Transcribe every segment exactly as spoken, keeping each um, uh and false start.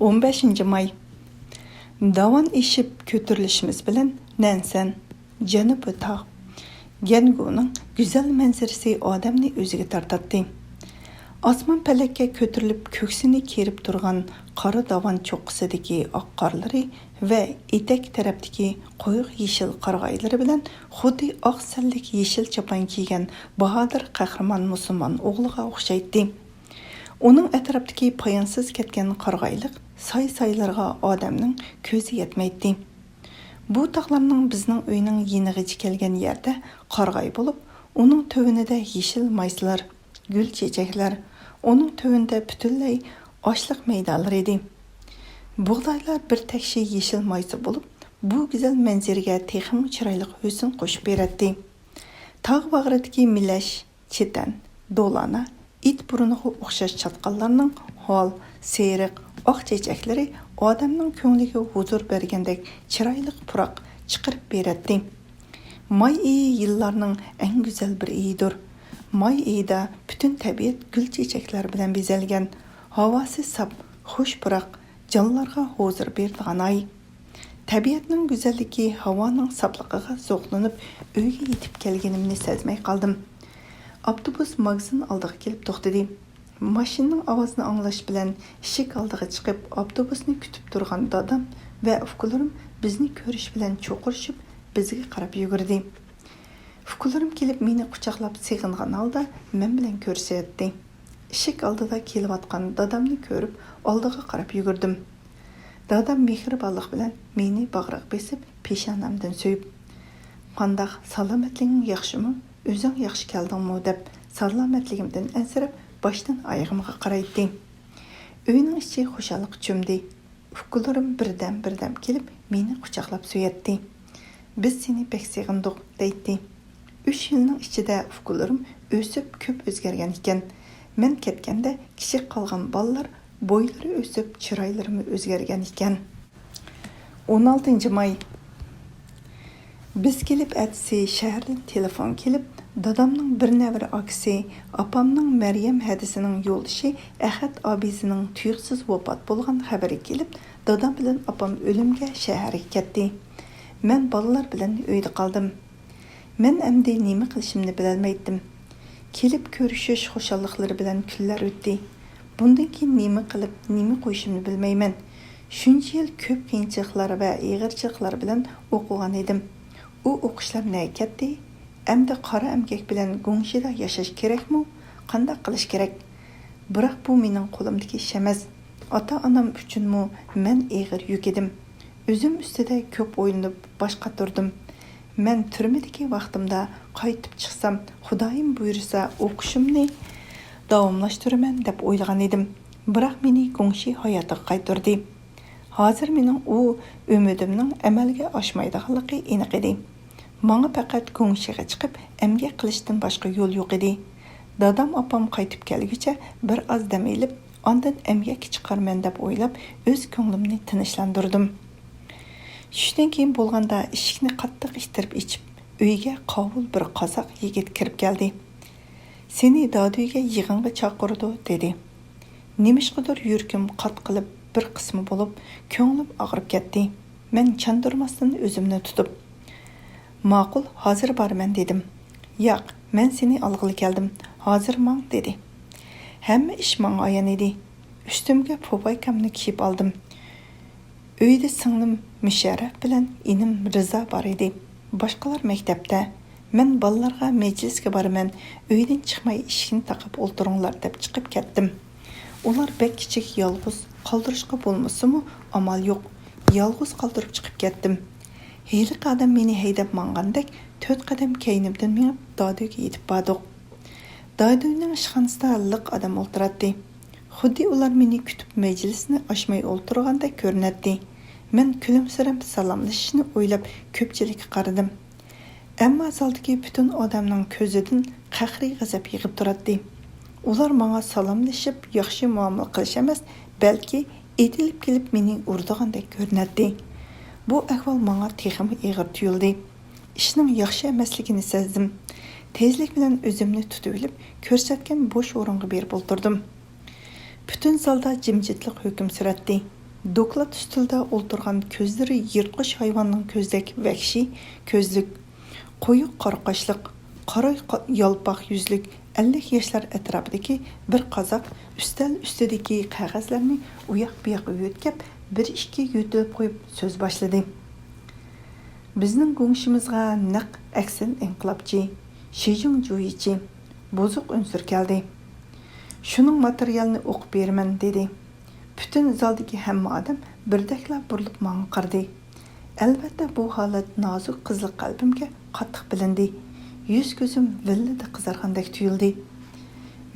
ئون بەشىنچى ماي. داۋان ئېشىپ كۆتۈرۈلۈشىمىز بىلەن نەنسەن، جەنۇبىي تاغ، گەنگۇنىڭ گۈزەل مەنزىرىسى ئادەمنى ئۆزىگە تارتاتتى. ئاسمان پەلەككە كۆتۈرۈلۈپ، كۆكسىنى كېرىپ تۇرغان قارا داۋان چوققىسىدىكى ئاق قارلىرى ۋە ئېتەك تەرەپتىكى قويۇق يېشىل قارىغايلىرى بىلەن خۇددى ئاق سەللىك يېشىل چاپان كىيگەن باھادىر قەھرىمان مۇسۇلمان ئوغلىغا ئوخشايتتى. ئۇنىڭ ئەتراپتىكى پايانسىز كەتكەن قارىغايلىق ساي-سايلىرىغا ئادەمنىڭ كۆزى يەتمەيتتى. بۇ تاغلارنىڭ بىزنىڭ ئۆينىڭ يېنىغىچە كەلگەن يەردە قارىغاي بولۇپ، ئۇنىڭ تۆۋىنىدە يېشىل مايسىلار، گۈل چېچەكلەر، ئۇنىڭ تۆۋىنىدە پۈتۈنلەي ئاشلىق مەيدانلىرى ئىدى. بۇغدايلار بىر تەكشى يېشىل مايسا بولۇپ، بۇ گۈزەل مەنزىرىگە تېخىمۇ چىرايلىق ھۆسن قوشۇپ بېرەتتى. تاغ باغرىدىكى مىلەش، چېتەن، دولانا، ئىت بۇرنىغا ئوخشاش چاتقاللارنىڭ ھال، سېرىق، ئاق چېچەكلىرى ئادەمنىڭ كۆڭلىگە ھۇزۇر بەرگەندەك چىرايلىق پۇراق چىقىرىپ بېرەتتى. ماي ئېيى يىللارنىڭ ئەڭ گۈزەل بىر ئېيىدۇر. ماي ئېيىدا پۈتۈن تەبىئەت گۈل چېچەكلەر بىلەن بېزەلگەن. ھاۋاسى ساپ، خۇش پۇراق، جانلارغا ھۇزۇر بېرىدىغان ئاي. تەبىئەتنىڭ گۈزەللىكى ھاۋانىڭ ساپلىقىغا زوقلىنىپ، ئۆيگە يېتىپ كەلگىنىمنى سەزمەي قالدىم. ئاپتوبۇس ماگىزىن ئالدىغا كېلىپ توختىدى. ماشىنىنىڭ ئاۋازىنى ئاڭلاش بىلەن ئىشىك ئالدىغا چىقىپ، ئاپتوبۇسنى كۈتۈپ تۇرغان دادام ۋە ئۇكىلىرىم بىزنى كۆرۈش بىلەن چۇقۇرۇشۇپ، بىزگە قاراپ يۈگۈردى. ئۇكىلىرىم كېلىپ مېنى قۇچاقلاپ سېغىنغان ھالدا مەن بىلەن كۆرۈشەتتى. ئىشىك ئالدىدا كېلىۋاتقان دادامنى كۆرۈپ ئالدىغا قاراپ يۈگۈردۈم. دادام مېھرىبانلىق بىلەن مېنى باغرىغا بېسىپ، پېشانەمدىن سۆيۈپ، «قانداق، سالامەتلىكىڭ ياخشىمۇ؟ ئۆزۈڭ ياخشى كەلدىڭمۇ؟» دەپ سالامەتلىكىمدىن ئەنسىرەپ باشتىن ئايىغىمغا قارايتتى. ئۆينىڭ ئىچى خۇشاللىققا چۆمدى. ئۇكىلىرىم بىردەم-بىردەم كېلىپ مېنى قۇچاقلاپ سۆيەتتى. «بىز سېنى بەك سېغىندۇق» دەيتتى. ئۈچ يىلنىڭ ئىچىدە ئۇكىلىرىم ئۆسۈپ كۆپ ئۆزگەرگەن ئىكەن. مەن كەتكەندە كىچىك قالغان بالىلار بويلىرى ئۆسۈپ چىرايلىرىمۇ ئۆزگەرگەن ئىكەن. ئون ئالتىنچى ماي. بىز كېلىپ ئەتىسى شەھەردىن تېلېفون كېلىپ، دادامنىڭ بىر نەۋرە ئاكىسى، ئاپامنىڭ مەريەم ھەدىسىنىڭ يولدىشى ئەخەت ئابىزىنىڭ تۇيۇقسىز ۋاپات بولغان خەۋىرى كېلىپ، دادام بىلەن ئاپام ئۆلۈمگە شەھەرگە كەتتى. مەن بالىلار بىلەن ئۆيدە قالدىم. مەن ئەمدى نېمە قىلىشىمنى بىلەلمەيتتىم. كېلىپ كۆرۈشۈش خۇشاللىقلىرى بىلەن كۈنلەر ئۆتتى. بۇندىن كېيىن نېمە قىلىپ، نېمە قويۇشۇمنى بىلمەيمەن. شۇنچە يىل كۆپ قىيىنچىلىقلار ۋە ئېغىرچىلىقلار بىلەن ئوقۇغان ئىدىم. ئۇ ئوقۇشلار نەگە كەتتى؟ ئەمدى قارا ئەمگەك بىلەن گۇڭشىدا ياشاش كېرەكمۇ؟ قانداق قىلىش كېرەك؟ بىراق بۇ مېنىڭ قولۇمدىكى ئىش ئەمەس. ئاتا-ئانام ئۈچۈنمۇ مەن ئېغىر يۈك ئىدىم. ئۆزۈم ئۈستىدە كۆپ ئويلىنىپ باش قاتۇردۇم. مەن تۈرمىدىكى ۋاقتىمدا قايتىپ چىقسام، خۇدايىم بۇيرۇسا ئوقۇشۇمنى داۋاملاشتۇرىمەن دەپ ئويلىغان ئىدىم. بىراق مېنى گۇڭشى ھاياتىغا قايتۇردى. ھازىر مېنىڭ ئۇ ئۈمىدىمنىڭ ئەمەلگە ئاشمايدىغانلىقى ئېنىق ئىدى. ماڭا پەقەت گۇڭشىغا چىقىپ ئەمگەك قىلىشتىن باشقا يول يوق ئىدى. دادام ئاپام قايتىپ كەلگۈچە بىر ئاز دەم ئېلىپ، ئاندىن ئەمگەككە چىقارمەن دەپ ئويلاپ، ئۆز كۆڭلۈمنى تىنچلاندۇردۇم. چۈشتىن كېيىن بولغاندا ئىشىكنى قاتتىق ئىتتىرىپ ئېچىپ، ئۆيگە قاۋۇل بىر قازاق يىگىت كىرىپ كەلدى. «سېنى دادۈيگە يىغىنغا چاقىرىدۇ» دېدى. نېمىشقىدۇر يۈرىكىم قات قىلىپ، بىر قىسمى بولۇپ، كۆڭلۈم ئاغرىپ كەتتى. مەن چاندۇرماستىن ئۆزۈمنى تۇتۇپ، «ماقۇل، ھازىر بارىمەن» دېدىم. «ياق، مەن سېنى ئالغىلى كەلدىم، ھازىر ماڭ» دېدى. ھەممە ئىش ماڭا ئايان ئىدى. ئۈستۈمگە پوپايكامنى كىيىپ ئالدىم. ئۆيدە سىڭلىم مۇشەررەپ بىلەن ئىنىم رىزا بار ئىدى. باشقىلار مەكتەپتە. مەن بالىلارغا مەجلىسكە بارىمەن، ئۆيدىن چىقماي ئىشىكنى تاقاپ ئولتۇرۇڭلار دەپ چىقىپ كەتتىم. ئۇلار بەك كىچىك، يالغۇز قالدۇرۇشقا بولمىسىمۇ ئامال يوق. يالغۇز قالدۇرۇپ چىقىپ كەتتىم. ھېلىقى ئادەم مېنى ھەيدەپ ماڭغاندەك تۆت قەدەم كەينىمدىن مېڭىپ دادۈيگە يېتىپ باردۇق. دادۈينىڭ ئىشخانىسىدا لىق ئادەم ئولتۇراتتى. خۇددى ئۇلار مېنى كۈتۈپ مەجلىسنى ئاچماي ئولتۇرغاندەك كۆرۈنەتتى. مەن كۈلۈمسىرەپ سالاملىشىشنى ئويلاپ كۆپچىلىككە قارىدىم. ئەمما زالدىكى پۈتۈن ئادەمنىڭ كۆزىدىن قەھرىي غەزەپ يېغىپ تۇراتتى. ئۇلار ماڭا سالاملىشىپ ياخشى مۇئامىلە قىلىش ئەمەس، بەلكى ئېتىلىپ كېلىپ مېنى ئۇرىدىغاندەك كۆرۈنەتتى. بۇ ئەھۋال ماڭا تېخىمۇ ئېغىر تۇيۇلدى. ئىشنىڭ ياخشى ئەمەسلىكىنى سەزدىم. تېزلىك بىلەن ئۆزۈمنى تۇتۇۋېلىپ، كۆرسەتكەن بوش ئورۇنغا بېرىپ ئولتۇردۇم. پۈتۈن زالدا جىمجىتلىق ھۆكۈم سۈرەتتى. دوكلات ئۈستىلىدە ئولتۇرغان كۆزلىرى يىرتقۇچ ھايۋاننىڭ كۆزىدەك ۋەھشىي كۆزلۈك، قويۇق قارا قاشلىق، قارا قا-، يالپاق يۈزلۈك ئەللىك ياشلار ئەتراپىدىكى بىر قازاق ئۈستەل ئۈستىدىكى قەغەزلەرنى ئۇياق-بۇياققا يۆتكەپ، بىر-ئىككى يۆتىلىپ قويۇپ سۆز باشلىدى. بىزنىڭ گۇڭشىمىزغا نەق ئەكسىل ئىنقىلابچى، شىجىڭ جۇيىچى، بۇزۇق ئۈنسۈر كەلدى. شۇنىڭ ماتېرىيالىنى ئوقۇپ بېرىمەن، دېدى. پۈتۈن زالدىكى ھەممە ئادەم بىردەكلا بۇرۇلۇپ ماڭا قارىدى. ئەلۋەتتە، بۇ ھالەت نازۇك قىزلىق قەلبىمگە قاتتىق بىلىندى. يۈز-كۆزۈم ۋىللىدە قىزارغاندەك تۇيۇلدى.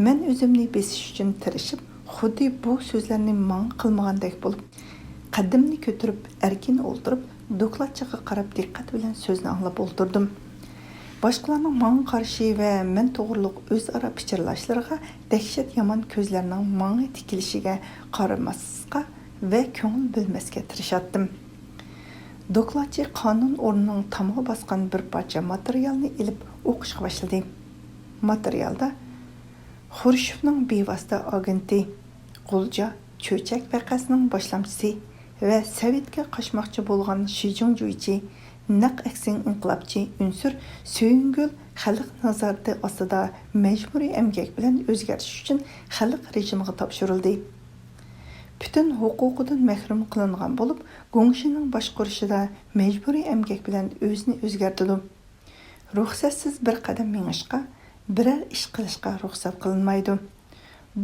مەن ئۆزۈمنى بېسىش ئۈچۈن تىرىشىپ، خۇددى بۇ سۆزلەرنى ماڭا قىلمىغاندەك بولۇپ، قەددىمنى كۆتۈرۈپ، ئەركىن ئولتۇرۇپ، دوكلاتچىغا قاراپ دىققەت بىلەن سۆزنى ئاڭلاپ ئولتۇردۇم. باشقىلارنىڭ ماڭا قارىشى ۋە مەن توغرۇلۇق ئۆزئارا پىچىرلاشلىرىغا دەھشەت يامان كۆزلەرنىڭ ماڭا تىكىلىشىگە قارىماسلىققا ۋە كۆڭۈل بۆلمەسكە تىرىشاتتىم. دوكلاتچى قانۇن ئورنىنىڭ تامغا باسقان بىر پارچە ماتېرىيالنى ئېلىپ ئوقۇشقا باشلىدى. ماتېرىيالدا خرۇشچېۋنىڭ بىۋاسىتە ئاگېنتى، غۇلجا، چۆچەك ۋەقەسىنىڭ باشلامچىسى ۋە سوۋېتكە قاچماقچى بولغان شىجىڭ جۇيچى، نەق ئەكسىل ئىنقىلابچى ئۈنسۈر سۆيۈنگۈل خەلق نازارىتى ئاستىدا مەجبۇرىي ئەمگەك بىلەن ئۆزگەرتىش ئۈچۈن خەلق رېجىمىغا تاپشۇرۇلدى. پۈتۈن ھوقۇقىدىن مەھرۇم قىلىنغان بولۇپ، گۇڭشىنىڭ باشقۇرۇشىدا مەجبۇرىي ئەمگەك بىلەن ئۆزىنى ئۆزگەرتىدۇ. رۇخسەتسىز بىر قەدەم مېڭىشقا، بىرەر ئىش قىلىشقا رۇخسەت قىلىنمايدۇ.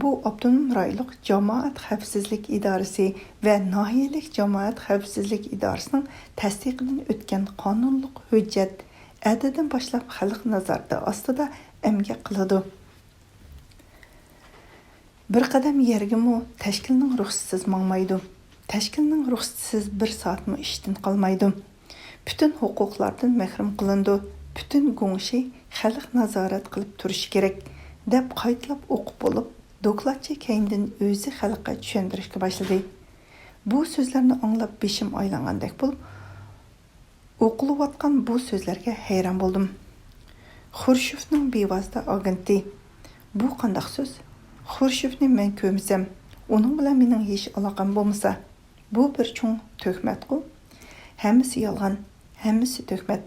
بۇ ئاپتونوم رايونلۇق جامائەت خەۋپسىزلىك ئىدارىسى ۋە ناھىيەلىك جامائەت خەۋپسىزلىك ئىدارىسىنىڭ تەستىقىدىن ئۆتكەن قانۇنلۇق ھۆججەت، ئەتىدىن باشلاپ خەلق نازارىتى ئاستىدا ئەمگەك قىلىدۇ. بىر قەدەم يەرگىمۇ تەشكىلنىڭ رۇخسىتىسىز ماڭمايدۇ. تەشكىلنىڭ رۇخسىتىسىز بىر سائەتمۇ ئىشتىن قالمايدۇ. پۈتۈن ھوقۇقلاردىن مەھرۇم قىلىنىدۇ. پۈتۈن گۇڭشى خەلق نازارەت قىلىپ تۇرۇشى كېرەك، دەپ قايتىلاپ ئوقۇپ بولۇپ، دوكلاتچى كەينىدىن ئۆزى خەلققە چۈشەندۈرۈشكە باشلىدى. بۇ سۆزلەرنى ئاڭلاپ بېشىم ئايلانغاندەك بولۇپ، ئوقۇلۇۋاتقان بۇ سۆزلەرگە ھەيران بولدۇم. خرۇشچېۋنىڭ بىۋاسىتە ئاگېنتى. بۇ قانداق سۆز؟ خرۇشچېۋنى مەن كۆرمىسەم، ئۇنىڭ بىلەن مېنىڭ ھېچ ئالاقەم بولمىسا، بۇ بىر چوڭ تۆھمەتقۇ. ھەممىسى يالغان، ھەممىسى تۆھمەت.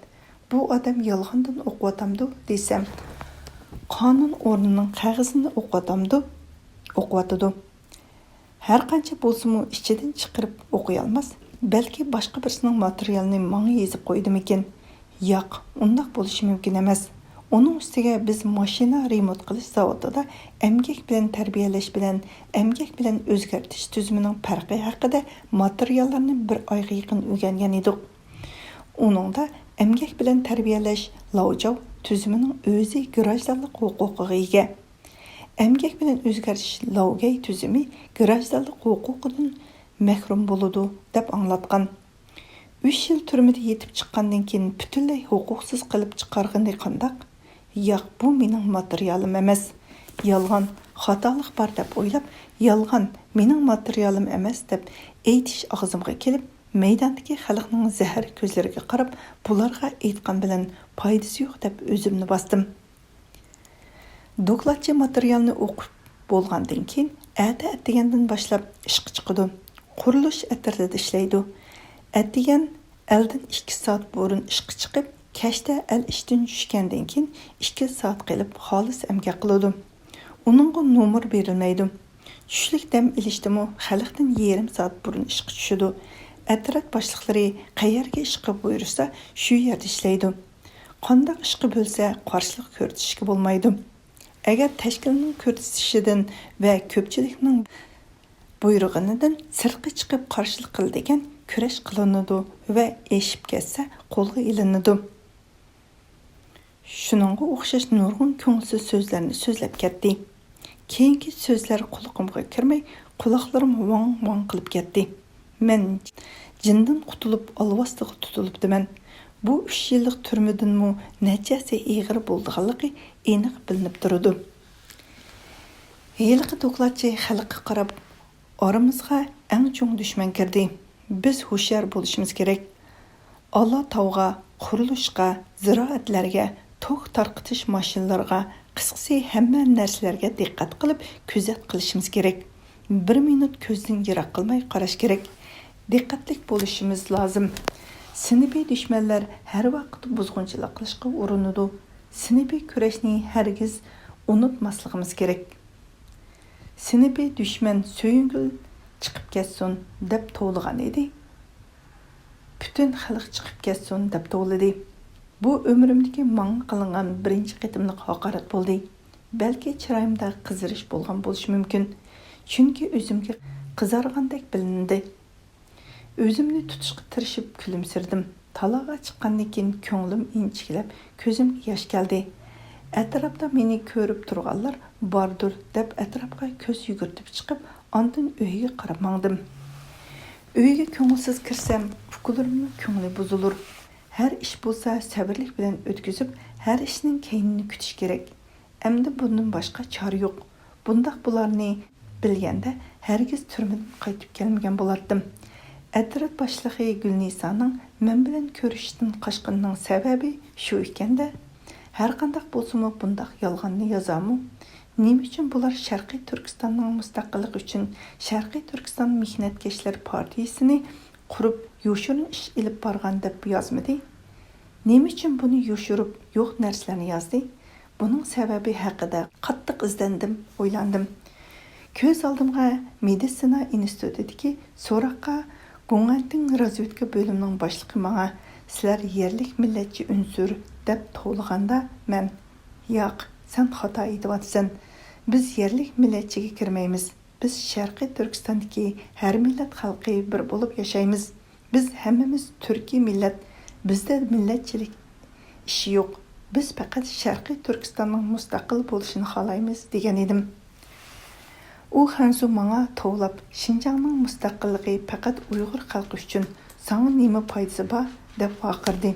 بۇ ئادەم يالغاندىن ئوقۇۋاتامدۇ دېسەم، قانۇن ئورنىنىڭ قەغىزىنى ئوقۇۋاتامدۇ؟ ئوقۇۋاتىدۇ. ھەرقانچە بولسىمۇ ئىچىدىن چىقىرىپ ئوقۇيالماس، بەلكى باشقا بىرسىنىڭ ماتېرىيالىنى ماڭا يېزىپ قويدىمىكىن؟ ياق، ئۇنداق بولۇشى مۇمكىن ئەمەس. ئۇنىڭ ئۈستىگە بىز ماشىنا رېمونت قىلىش زاۋۇتىدا ئەمگەك بىلەن تەربىيەلەش بىلەن ئەمگەك بىلەن ئۆزگەرتىش تۈزۈمىنىڭ پەرقى ھەققىدە ماتېرىياللارنى بىر ئايغا يېقىن ئۆگەنگەن ئىدۇق. ئۇنىڭدا ئەمگەك بىلەن تەربىيەلەش لاۋجاۋ تۈزۈمىنىڭ ئۆزى گىراژدانلىق ھوقۇقىغا ئىگە. ئەمگەك بىلەن ئۆزگەرتىش لاۋگەي تۈزۈمى گىراژدانلىق ھوقۇقىدىن مەھرۇم بولىدۇ، دەپ ئاڭلاتقان. ئۈچ يىل تۈرمىدە يېتىپ چىققاندىن كېيىن پۈتۈنلەي ھوقۇقسىز قىلىپ چىقارغىنى قانداق؟ ياق، بۇ مېنىڭ ماتېرىيالىم ئەمەس. يالغان، خاتالىق بار دەپ ئويلاپ، يالغان، مېنىڭ ماتېرىيالىم ئەمەس دەپ ئېيتىش ئاغزىمغا كېلىپ، مەيداندىكى خەلقنىڭ زەھەر كۆزلىرىگە قاراپ، بۇلارغا ئېيتقان بىلەن پايدىسى يوق دەپ ئۆزۈمنى باستىم. دوكلاتچى ماتېرىيالنى ئوقۇپ بولغاندىن كېيىن، ئەتە ئەتىگەندىن باشلاپ ئىشقا چىقىدۇ. قۇرۇلۇش ئەترىتىدە ئىشلەيدۇ. ئەتىگەن ئەلدىن ئىككى سائەت بۇرۇن ئىشقا چىقىپ، كەچتە ئەل ئىشتىن چۈشكەندىن كېيىن ئىككى سائەت قېلىپ خالىس ئەمگەك قىلىدۇ. ئۇنىڭغا نومۇر بېرىلمەيدۇ. چۈشلۈك دەم ئېلىشتىمۇ خەلقتىن يېرىم سائەت بۇرۇن ئىشقا چۈشىدۇ. ئەترەت باشلىقلىرى قەيەرگە ئىشقا بۇيرۇسا، شۇ يەردە ئىشلەيدۇ. قانداق ئىشقا بۆلسە، قارشىلىق كۆرسىتىشكە بولمايدۇ. ئەگەر تەشكىلنىڭ كۆرسىتىشىدىن ۋە كۆپچىلىكنىڭ بۇيرۇغىنىدىن سىرتقا چىقىپ قارشىلىق قىلىدىكەن، كۈرەش قىلىنىدۇ ۋە ئېشىپ كەتسە، قولغا ئېلىنىدۇ. شۇنىڭغا ئوخشاش نۇرغۇن كۆڭۈلسىز سۆزلەرنى سۆزلەپ كەتتى. كېيىنكى سۆزلەر قۇلىقىمغا كىرمەي، قۇلاقلىرىم ۋاڭ-ۋاڭ قىلىپ كەتتى. مەن جىندىن قۇتۇلۇپ، ئالۋاستىغا تۇتۇلۇپتىمەن. بۇ ئۈچ يىللىق تۈرمىدىنمۇ نەچچە ھەسسە ئېغىر بولىدىغانلىقى ئېنىق بىلىنىپ تۇرىدۇ. ھېلىقى دوكلاتچى خەلققە قاراپ، ئارىمىزغا ئەڭ چوڭ دۈشمەن كىردى. بىز ھوشيار بولۇشىمىز كېرەك. ئالا تاۋغا، قۇرۇلۇشقا، زىرائەتلەرگە، توك تارقىتىش ماشىنىلىرىغا، قىسقىسى، ھەممە نەرسىلەرگە دىققەت قىلىپ، كۆزەت قىلىشىمىز كېرەك. بىر مىنۇت كۆزدىن يىراق قىلماي قاراش كېرەك. دىققەتلىك بولۇشىمىز لازىم. سىنىپىي دۈشمەنلەر ھەر ۋاقىت بۇزغۇنچىلىق قىلىشقا ئۇرۇنىدۇ. سىنىپىي كۈرەشنى ھەرگىز ئۇنتۇماسلىقىمىز كېرەك. سىنىپىي دۈشمەن سۆيۈنگۈل چىقىپ كەتسۇن دەپ توۋلىغان ئىدى. پۈتۈن خەلق چىقىپ كەتسۇن دەپ توۋلىدى. بۇ ئۆمرۈمدىكى ماڭا قىلىنغان بىرىنچى قېتىملىق ھاقارەت بولدى. بەلكى چىرايىمدا قىزىرىش بولغان بولۇشى مۇمكىن. چۈنكى ئۆزۈمگە قىزارغاندەك بىلىندى. ئۆزۈمنى تۇتۇشقا تىرىشىپ كۈلۈمسىرىدىم. تالاغا چىققاندىن كېيىن كۆڭلۈم ئىنچىكىلەپ، كۆزۈمگە ياش كەلدى. ئەتراپتا مېنى كۆرۈپ تۇرغانلار باردۇر دەپ ئەتراپقا كۆز يۈگۈرتۈپ چىقىپ، ئاندىن ئۆيگە قاراپ ماڭدىم. ئۆيگە كۆڭۈلسىز كىرسەم، ئۇكىلىرىمنىڭ كۆڭلى بۇزۇلۇر. ھەر ئىش بولسا سەۋرلىك بىلەن ئۆتكۈزۈپ، ھەر ئىشنىڭ كەينىنى كۈتۈش كېرەك. ئەمدى بۇندىن باشقا چارە يوق. بۇنداق بولارنى بىلگەندە، ھەرگىز تۈرمىدىن قايتىپ كەلمىگەن بولاتتىم. ئەترەت باشلىقى گۈلنىسانىڭ مەن بىلەن كۆرۈشۈشتىن قاچقىنىنىڭ سەۋەبى شۇ ئىكەندە. ھەرقانداق بولسىمۇ، بۇنداق يالغاننى يازارمۇ؟ نېمە ئۈچۈن بۇلار شەرقىي تۈركىستاننىڭ مۇستەقىللىقى ئۈچۈن شەرقىي تۈركىستان مېھنەتكەشلەر پارتىيىسىنى قۇرۇپ، يوشۇرۇن ئىش ئېلىپ بارغان دەپ يازمىدى؟ نېمە ئۈچۈن بۇنى يوشۇرۇپ، يوق نەرسىلەرنى يازدى؟ بۇنىڭ سەۋەبى ھەققىدە قاتتىق ئىزدەندىم، ئويلاندىم. كۆز ئالدىمغا مېدىتسىنا ئىنستىتۇتىدىكى سوراققا گۇڭئەنتىڭ رازۋېدكا بۆلۈمىنىڭ باشلىقى ماڭا، «سىلەر يەرلىك مىللەتچى ئۇنسۇر» دەپ توۋلىغاندا، مەن، «ياق، سەن خاتا ئېيتىۋاتىسەن. بىز يەرلىك مىللەتچىگە كىرمەيمىز. بىز شەرقىي تۈركىستاندىكى ھەر مىللەت خەلقى بىر بولۇپ ياشايمىز. بىز ھەممىمىز تۈركىي مىللەت. بىزدە مىللەتچىلىك ئىشى يوق. بىز پەقەت شەرقىي تۈركىستاننىڭ مۇستەقىل بولۇشىنى خالايمىز» دېگەن ئىدىم. ئۇ خەنزۇ ماڭا توۋلاپ، «شىنجاڭنىڭ مۇستەقىللىقى پەقەت ئۇيغۇر خەلقى ئۈچۈن، ساڭا نېمە پايدىسى بار؟» دەپ ۋارقىرىدى.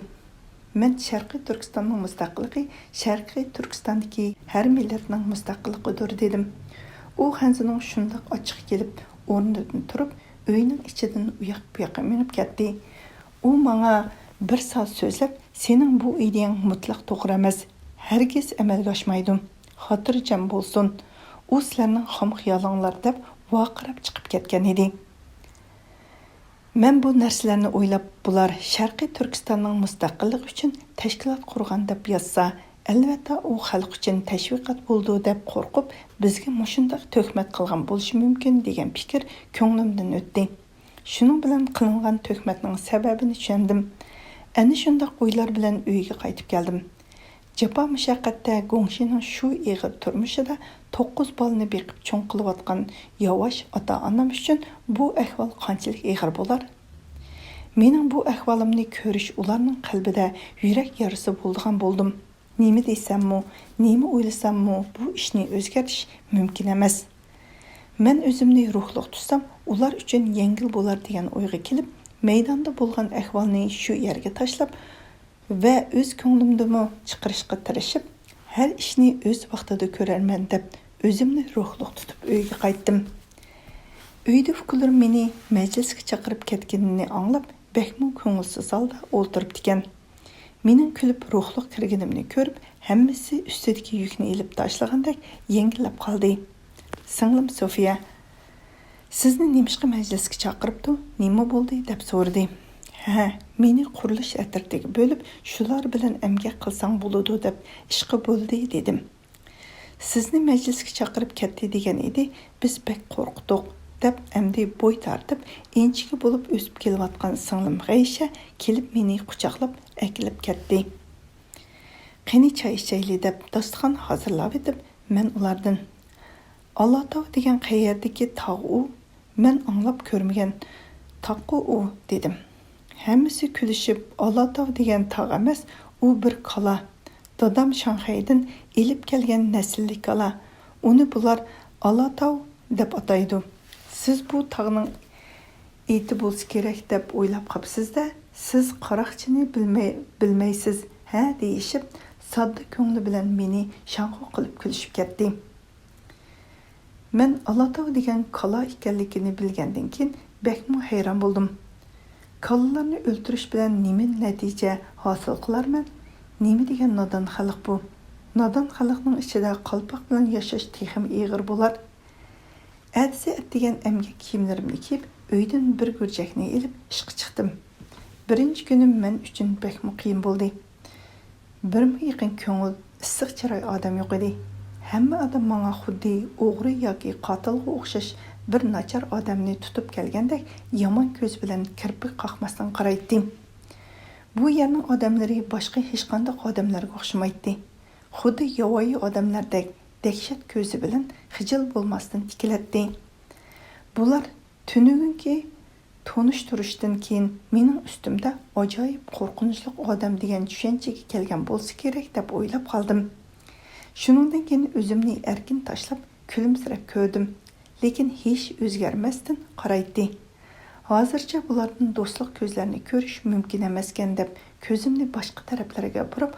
مەن، «شەرقىي تۈركىستاننىڭ مۇستەقىللىقى شەرقىي تۈركىستاندىكى ھەر مىللەتنىڭ مۇستەقىللىقىدۇر» دېدىم. ئۇ خەنزۇنىڭ شۇنداق ئاچچىقى كېلىپ، ئورنىدىن تۇرۇپ، ئۆينىڭ ئىچىدىن ئۇياق-بۇياققا مېڭىپ كەتتى. ئۇ ماڭا بىر سائەت سۆزلەپ، «سېنىڭ بۇ ئىدىيەڭ مۇتلەق توغرا ئەمەس، ھەرگىز ئەمەلگە ئاشمايدۇ. خاتىرجەم بولسۇن، ئۇ سىلەرنىڭ خام خىيالىڭلار» دەپ ۋارقىراپ چىقىپ كەتكەن ئىدى. مەن بۇ نەرسىلەرنى ئويلاپ، بۇلار شەرقىي تۈركىستاننىڭ مۇستەقىللىقى ئۈچۈن تەشكىلات قۇرغان دەپ يازسا، ئەلۋەتتە ئۇ خەلق ئۈچۈن تەشۋىقات بولىدۇ دەپ قورقۇپ، بىزگە مۇشۇنداق تۆھمەت قىلغان بولۇشى مۇمكىن دېگەن پىكىر كۆڭلۈمدىن ئۆتتى. شۇنىڭ بىلەن قىلىنغان تۆھمەتنىڭ سەۋەبىنى چۈشەندىم. ئەنە شۇنداق ئويلار بىلەن ئۆيگە قايتىپ كەلدىم. جاپا-مۇشەققەتتە گۇڭشىنىڭ شۇ ئېغىر تۇرمۇشىدا توققۇز بالىنى بېقىپ چوڭ قىلىۋاتقان ياۋاش ئاتا-ئانام ئۈچۈن بۇ ئەھۋال قانچىلىك ئېغىر بولار؟ مېنىڭ بۇ ئەھۋالىمنى كۆرۈش ئۇلارنىڭ قەلبىدە يۈرەك يارىسى بولىدىغان بولدۇم. نېمە دېسەممۇ، نېمە ئويلىساممۇ، بۇ ئىشنى ئۆزگەرتىش مۇمكىن ئەمەس. مەن ئۆزۈمنى روھلۇق تۇتسام، ئۇلار ئۈچۈن يەڭگىل بولار دېگەن ئويغا كېلىپ، مەيداندا بولغان ئەھۋالنى شۇ يەرگە تاشلاپ، ۋە ئۆز كۆڭلۈمدىمۇ چىقىرىشقا تىرىشىپ، ھەر ئىشنى ئۆز ۋاقتىدا كۆرەرمەن دەپ، ئۆزۈمنى روھلۇق تۇتۇپ ئۆيگە قايتتىم. ئۆيدە ئۇكىلىرىم مېنى مەجلىسكە چاقىرىپ كەتكىنىنى ئاڭلاپ، بەكمۇ كۆڭۈلسىز ھالدا ئولتۇرۇپتىكەن. مېنىڭ كۈلۈپ روھلۇق كىرگىنىمنى كۆرۈپ، ھەممىسى ئۈستىدىكى يۈكنى ئېلىپ تاشلىغاندەك يەڭگىللەپ قالدى. سىڭلىم سوفىيە، «سىزنى نېمىشقا مەجلىسكە چاقىرىپتۇ؟ نېمە بولدى؟» دەپ سورىدى. «ھە، مېنى قۇرۇلۇش ئەترىتىگە بۆلۈپ، شۇلار بىلەن ئەمگەك قىلساڭ بولىدۇ دەپ ئىشقا بولدى» دېدىم. «سىزنى مەجلىسكە چاقىرىپ كەتتى دېگەن ئىدى، بىز بەك قورقتۇق» دەپ، ئەمدى بوي تارتىپ، ئىنچىكە بولۇپ ئۆسۈپ كېلىۋاتقان سىڭلىم غەيشە كېلىپ مېنى قۇچاقلاپ ئەكېلىپ كەتتى. «قېنى، چاي ئىچەيلى» دەپ، داستىخان ھازىرلاۋېتىپ، مەن ئۇلاردىن، «ئالاتاۋ دېگەن قەيەردىكى تاغ ئۇ؟ مەن ئاڭلاپ كۆرمىگەن تاغقۇ ئۇ» دېدىم. ھەممىسى كۈلۈشۈپ، «ئالاتاۋ دېگەن تاغ ئەمەس، ئۇ بىر كالا. دادام شاڭخەيدىن ئېلىپ كەلگەن نەسىللىك كالا. ئۇنى بۇلار ئالاتاۋ دەپ ئاتايدۇ. سىز بۇ تاغنىڭ ئېتى بولسا كېرەك دەپ ئويلاپ قاپسىز-دە، سىز قاراقچىنى بىلمەي-، بىلمەيسىز ھە» دېيىشىپ، ساددا كۆڭلى بىلەن مېنى شاڭخۇ قىلىپ كۈلۈشۈپ كەتتى. مەن ئالاتاۋ دېگەن كالا ئىكەنلىكىنى بىلگەندىن كېيىن بەكمۇ ھەيران بولدۇم. كالىلارنى ئۆلتۈرۈش بىلەن نېمە نەتىجە ھاسىل قىلارمەن؟ نېمە دېگەن نادان خەلق بۇ! نادان خەلقنىڭ ئىچىدە قالپاق بىلەن ياشاش تېخىمۇ ئېغىر بولار. ئەتىسى ئەتىگەن ئەمگەك كىيىملىرىمنى كىيىپ، ئۆيدىن بىر گۈرجەكنى ئېلىپ ئىشقا چىقتىم. بىرىنچى كۈنۈم مەن ئۈچۈن بەكمۇ قىيىن بولدى. بىرمۇ يېقىن كۆڭۈل، ئىسسىق چىراي ئادەم يوق ئىدى. ھەممە ئادەم ماڭا خۇددى ئوغرى ياكى قاتىلغا ئوخشاش بىر ناچار ئادەمنى تۇتۇپ كەلگەندەك يامان كۆز بىلەن كىرپىك قاقماستىن قارايتتى. بۇ يەرنىڭ ئادەملىرى باشقا ھېچقانداق ئادەملەرگە ئوخشىمايتتى. خۇددى ياۋايى ئادەملەردەك دەھشەت كۆزى بىلەن خىجىل بولماستىن تىكىلەتتى. بۇلار تۈنۈگۈنكى تونۇشتۇرۇشتىن كېيىن مېنىڭ ئۈستۈمدە ئاجايىپ قورقۇنچلۇق ئادەم دېگەن چۈشەنچىگە كەلگەن بولسا كېرەك دەپ ئويلاپ قالدىم. شۇنىڭدىن كېيىن ئۆزۈمنى ئەركىن تاشلاپ كۈلۈمسىرەپ كۆردۈم، لېكىن ھېچ ئۆزگەرمەستىن قارايتتى. ھازىرچە بۇلاردىن دوستلۇق كۆزلەرنى كۆرۈش مۇمكىن ئەمەسكەن دەپ كۆزۈمنى باشقا تەرەپلەرگە بۇرۇپ،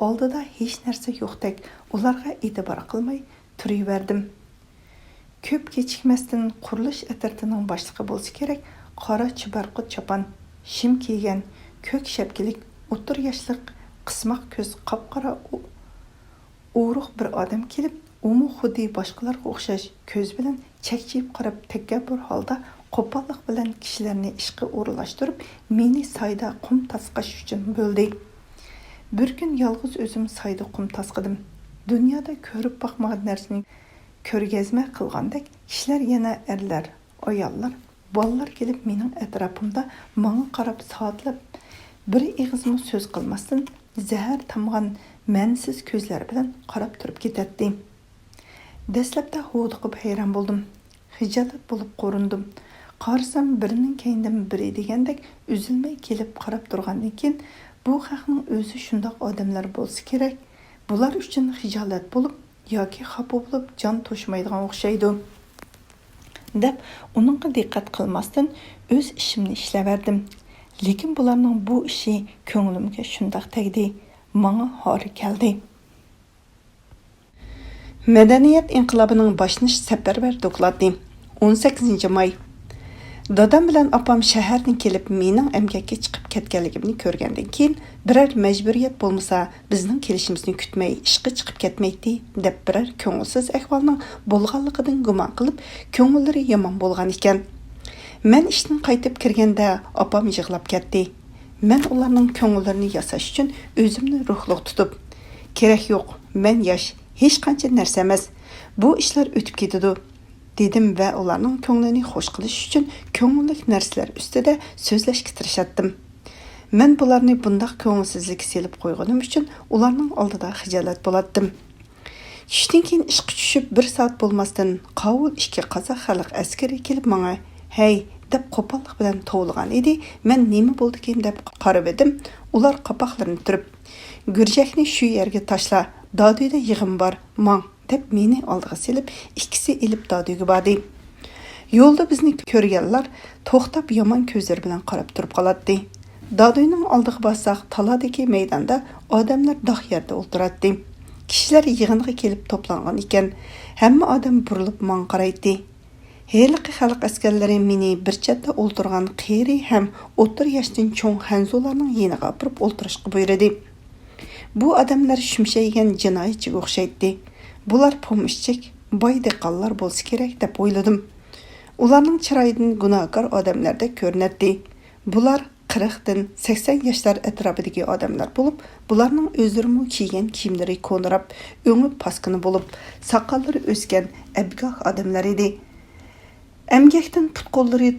ئالدىدا ھېچ نەرسە يوقتەك ئۇلارغا ئېتىبار قىلماي تۇرۇۋەردىم. كۆپ كېچىكمەستىن قۇرۇلۇش ئەترىتىنىڭ باشلىقى بولسا كېرەك، قارا چىبارقۇت چاپان، شىم كىيگەن، كۆك شەپكىلىك، ئوتتۇرا ياشلىق، قىسماق كۆز، قاپقارا ئۇ-، ئورۇق بىر ئادەم كېلىپ، ئۇمۇ خۇددى باشقىلارغا ئوخشاش كۆز بىلەن چەكچىيىپ قاراپ، تەكەببۇر ھالدا قوپاللىق بىلەن كىشىلەرنى ئىشقا ئورۇنلاشتۇرۇپ، مېنى سايدا قۇم تاسقاش ئۈچۈن بۆلدى. بىر كۈن يالغۇز ئۆزۈم سايدا قۇم تاسقىدىم. دۇنيادا كۆرۈپ باقمىغان نەرسىنى كۆرگەزمە قىلغاندەك، كىشىلەر، يەنە ئەرلەر، ئاياللار، بالىلار كېلىپ مېنىڭ ئەتراپىمدا ماڭا قاراپ سائەتلەپ بىر ئېغىزمۇ سۆز قىلماستىن، زەھەر تامغان مەنىسىز كۆزلەر بىلەن قاراپ تۇرۇپ كېتەتتى. دەسلەپتە ھودۇقۇپ ھەيران بولدۇم. خىجالەت بولۇپ قورۇندۇم. قارىسام، بىرىنىڭ كەينىدىن بىرى دېگەندەك ئۈزۈلمەي كېلىپ قاراپ تۇرغاندىن كېيىن، بۇ خەقنىڭ ئۆزى شۇنداق ئادەملەر بولسا كېرەك، بۇلار ئۈچۈن خىجالەت بولۇپ ياكى خاپا بولۇپ جان توشۇمايدىغان ئوخشايدۇ، دەپ ئۇنىڭغا دىققەت قىلماستىن ئۆز ئىشىمنى ئىشلەۋەردىم. لېكىن بۇلارنىڭ بۇ ئىشى كۆڭلۈمگە شۇنداق تەگدى، ماڭا ھارا كەلدى. مەدەنىيەت ئىنقىلابىنىڭ باشلىنىش سەپەرۋەر دوكلاتى. ئون سەككىزىنچى ماي. دادام بىلەن ئاپام شەھەردىن كېلىپ، مېنىڭ ئەمگەككە چىقىپ كەتكەنلىكىمنى كۆرگەندىن كېيىن، بىرەر مەجبۇرىيەت بولمىسا، بىزنىڭ كېلىشىمىزنى كۈتمەي ئىشقا چىقىپ كەتمەيتتى، دەپ بىرەر كۆڭۈلسىز ئەھۋالنىڭ بولغانلىقىدىن گۇمان قىلىپ، كۆڭۈللىرى يامان بولغان ئىكەن. مەن ئىشتىن قايتىپ كىرگەندە، ئاپام يىغلاپ كەتتى. مەن ئۇلارنىڭ كۆڭۈللىرىنى ياساش ئۈچۈن ئۆزۈمنى روھلۇق تۇتۇپ، «كېرەك يوق، مەن ياش، ھېچقانچە نەرسە ئەمەس. بۇ ئىشلار ئۆتۈپ كېتىدۇ» دېدىم ۋە ئۇلارنىڭ كۆڭلىنى خۇش قىلىش ئۈچۈن كۆڭۈللۈك نەرسىلەر ئۈستىدە سۆزلەشكە تىرىشاتتىم. مەن بۇلارنى بۇنداق كۆڭۈلسىزلىككە سېلىپ قويغىنىم ئۈچۈن ئۇلارنىڭ ئالدىدا خىجالەت بولاتتىم. چۈشتىن كېيىن ئىشقا چۈشۈپ بىر سائەت بولماستىن، قاۋۇل ئىككى قازاق خەلق ئەسكىرى كېلىپ ماڭا، «ھەي!» دەپ قوپاللىق بىلەن توۋلىغان ئىدى. مەن نېمە بولدىكىن دەپ قارىۋىدىم. ئۇلار قاپاقلىرىنى تۈرۈپ، «گۈرجەكنى شۇ يەرگە تاشلا، دادۈيدە يىغىن بار، ماڭ!» دەپ مېنى ئالدىغا سېلىپ، ئىككىسى ئېلىپ دادۈيگە باردى. يولدا بىزنى كۆرگەنلەر توختاپ يامان كۆزلىرى بىلەن قاراپ تۇرۇپ قالاتتى. دادۈينىڭ ئالدىغا بارساق، تالادىكى مەيداندا ئادەملەر داق يەردە ئولتۇراتتى. كىشىلەر يىغىنغا كېلىپ توپلانغان ئىكەن. ھەممە ئادەم بۇرۇلۇپ ماڭا قارايتتى. ھېلىقى خەلق ئەسكەرلىرى مېنى بىر چەتتە ئولتۇرغان قېرى ھەم ئوتتۇرا ياشتىن چوڭ خەنزۇلارنىڭ يېنىغا ئاپىرىپ ئولتۇرۇشقا بۇيرۇدى. بۇ ئادەملەر شۈمشەيگەن جىنايەتچىگە ئوخشايتتى. بۇلار پومېشچىك، باي دېھقانلار بولسا كېرەك دەپ ئويلىدىم. ئۇلارنىڭ چىرايىدىن گۇناھكار ئادەملەردەك كۆرۈنەتتى. بۇلار قىرىقتىن سەكسەن ياشلار ئەتراپىدىكى ئادەملەر بولۇپ، بۇلارنىڭ ئۆزلىرىمۇ كىيگەن كىيىملىرى كونىراپ، ئۆڭى پاسكىنا بولۇپ، ساقاللىرى ئۆسكەن ئەبگاھ ئادەملەر ئىدى. ئەمگەكتىن پۇت-قوللىرى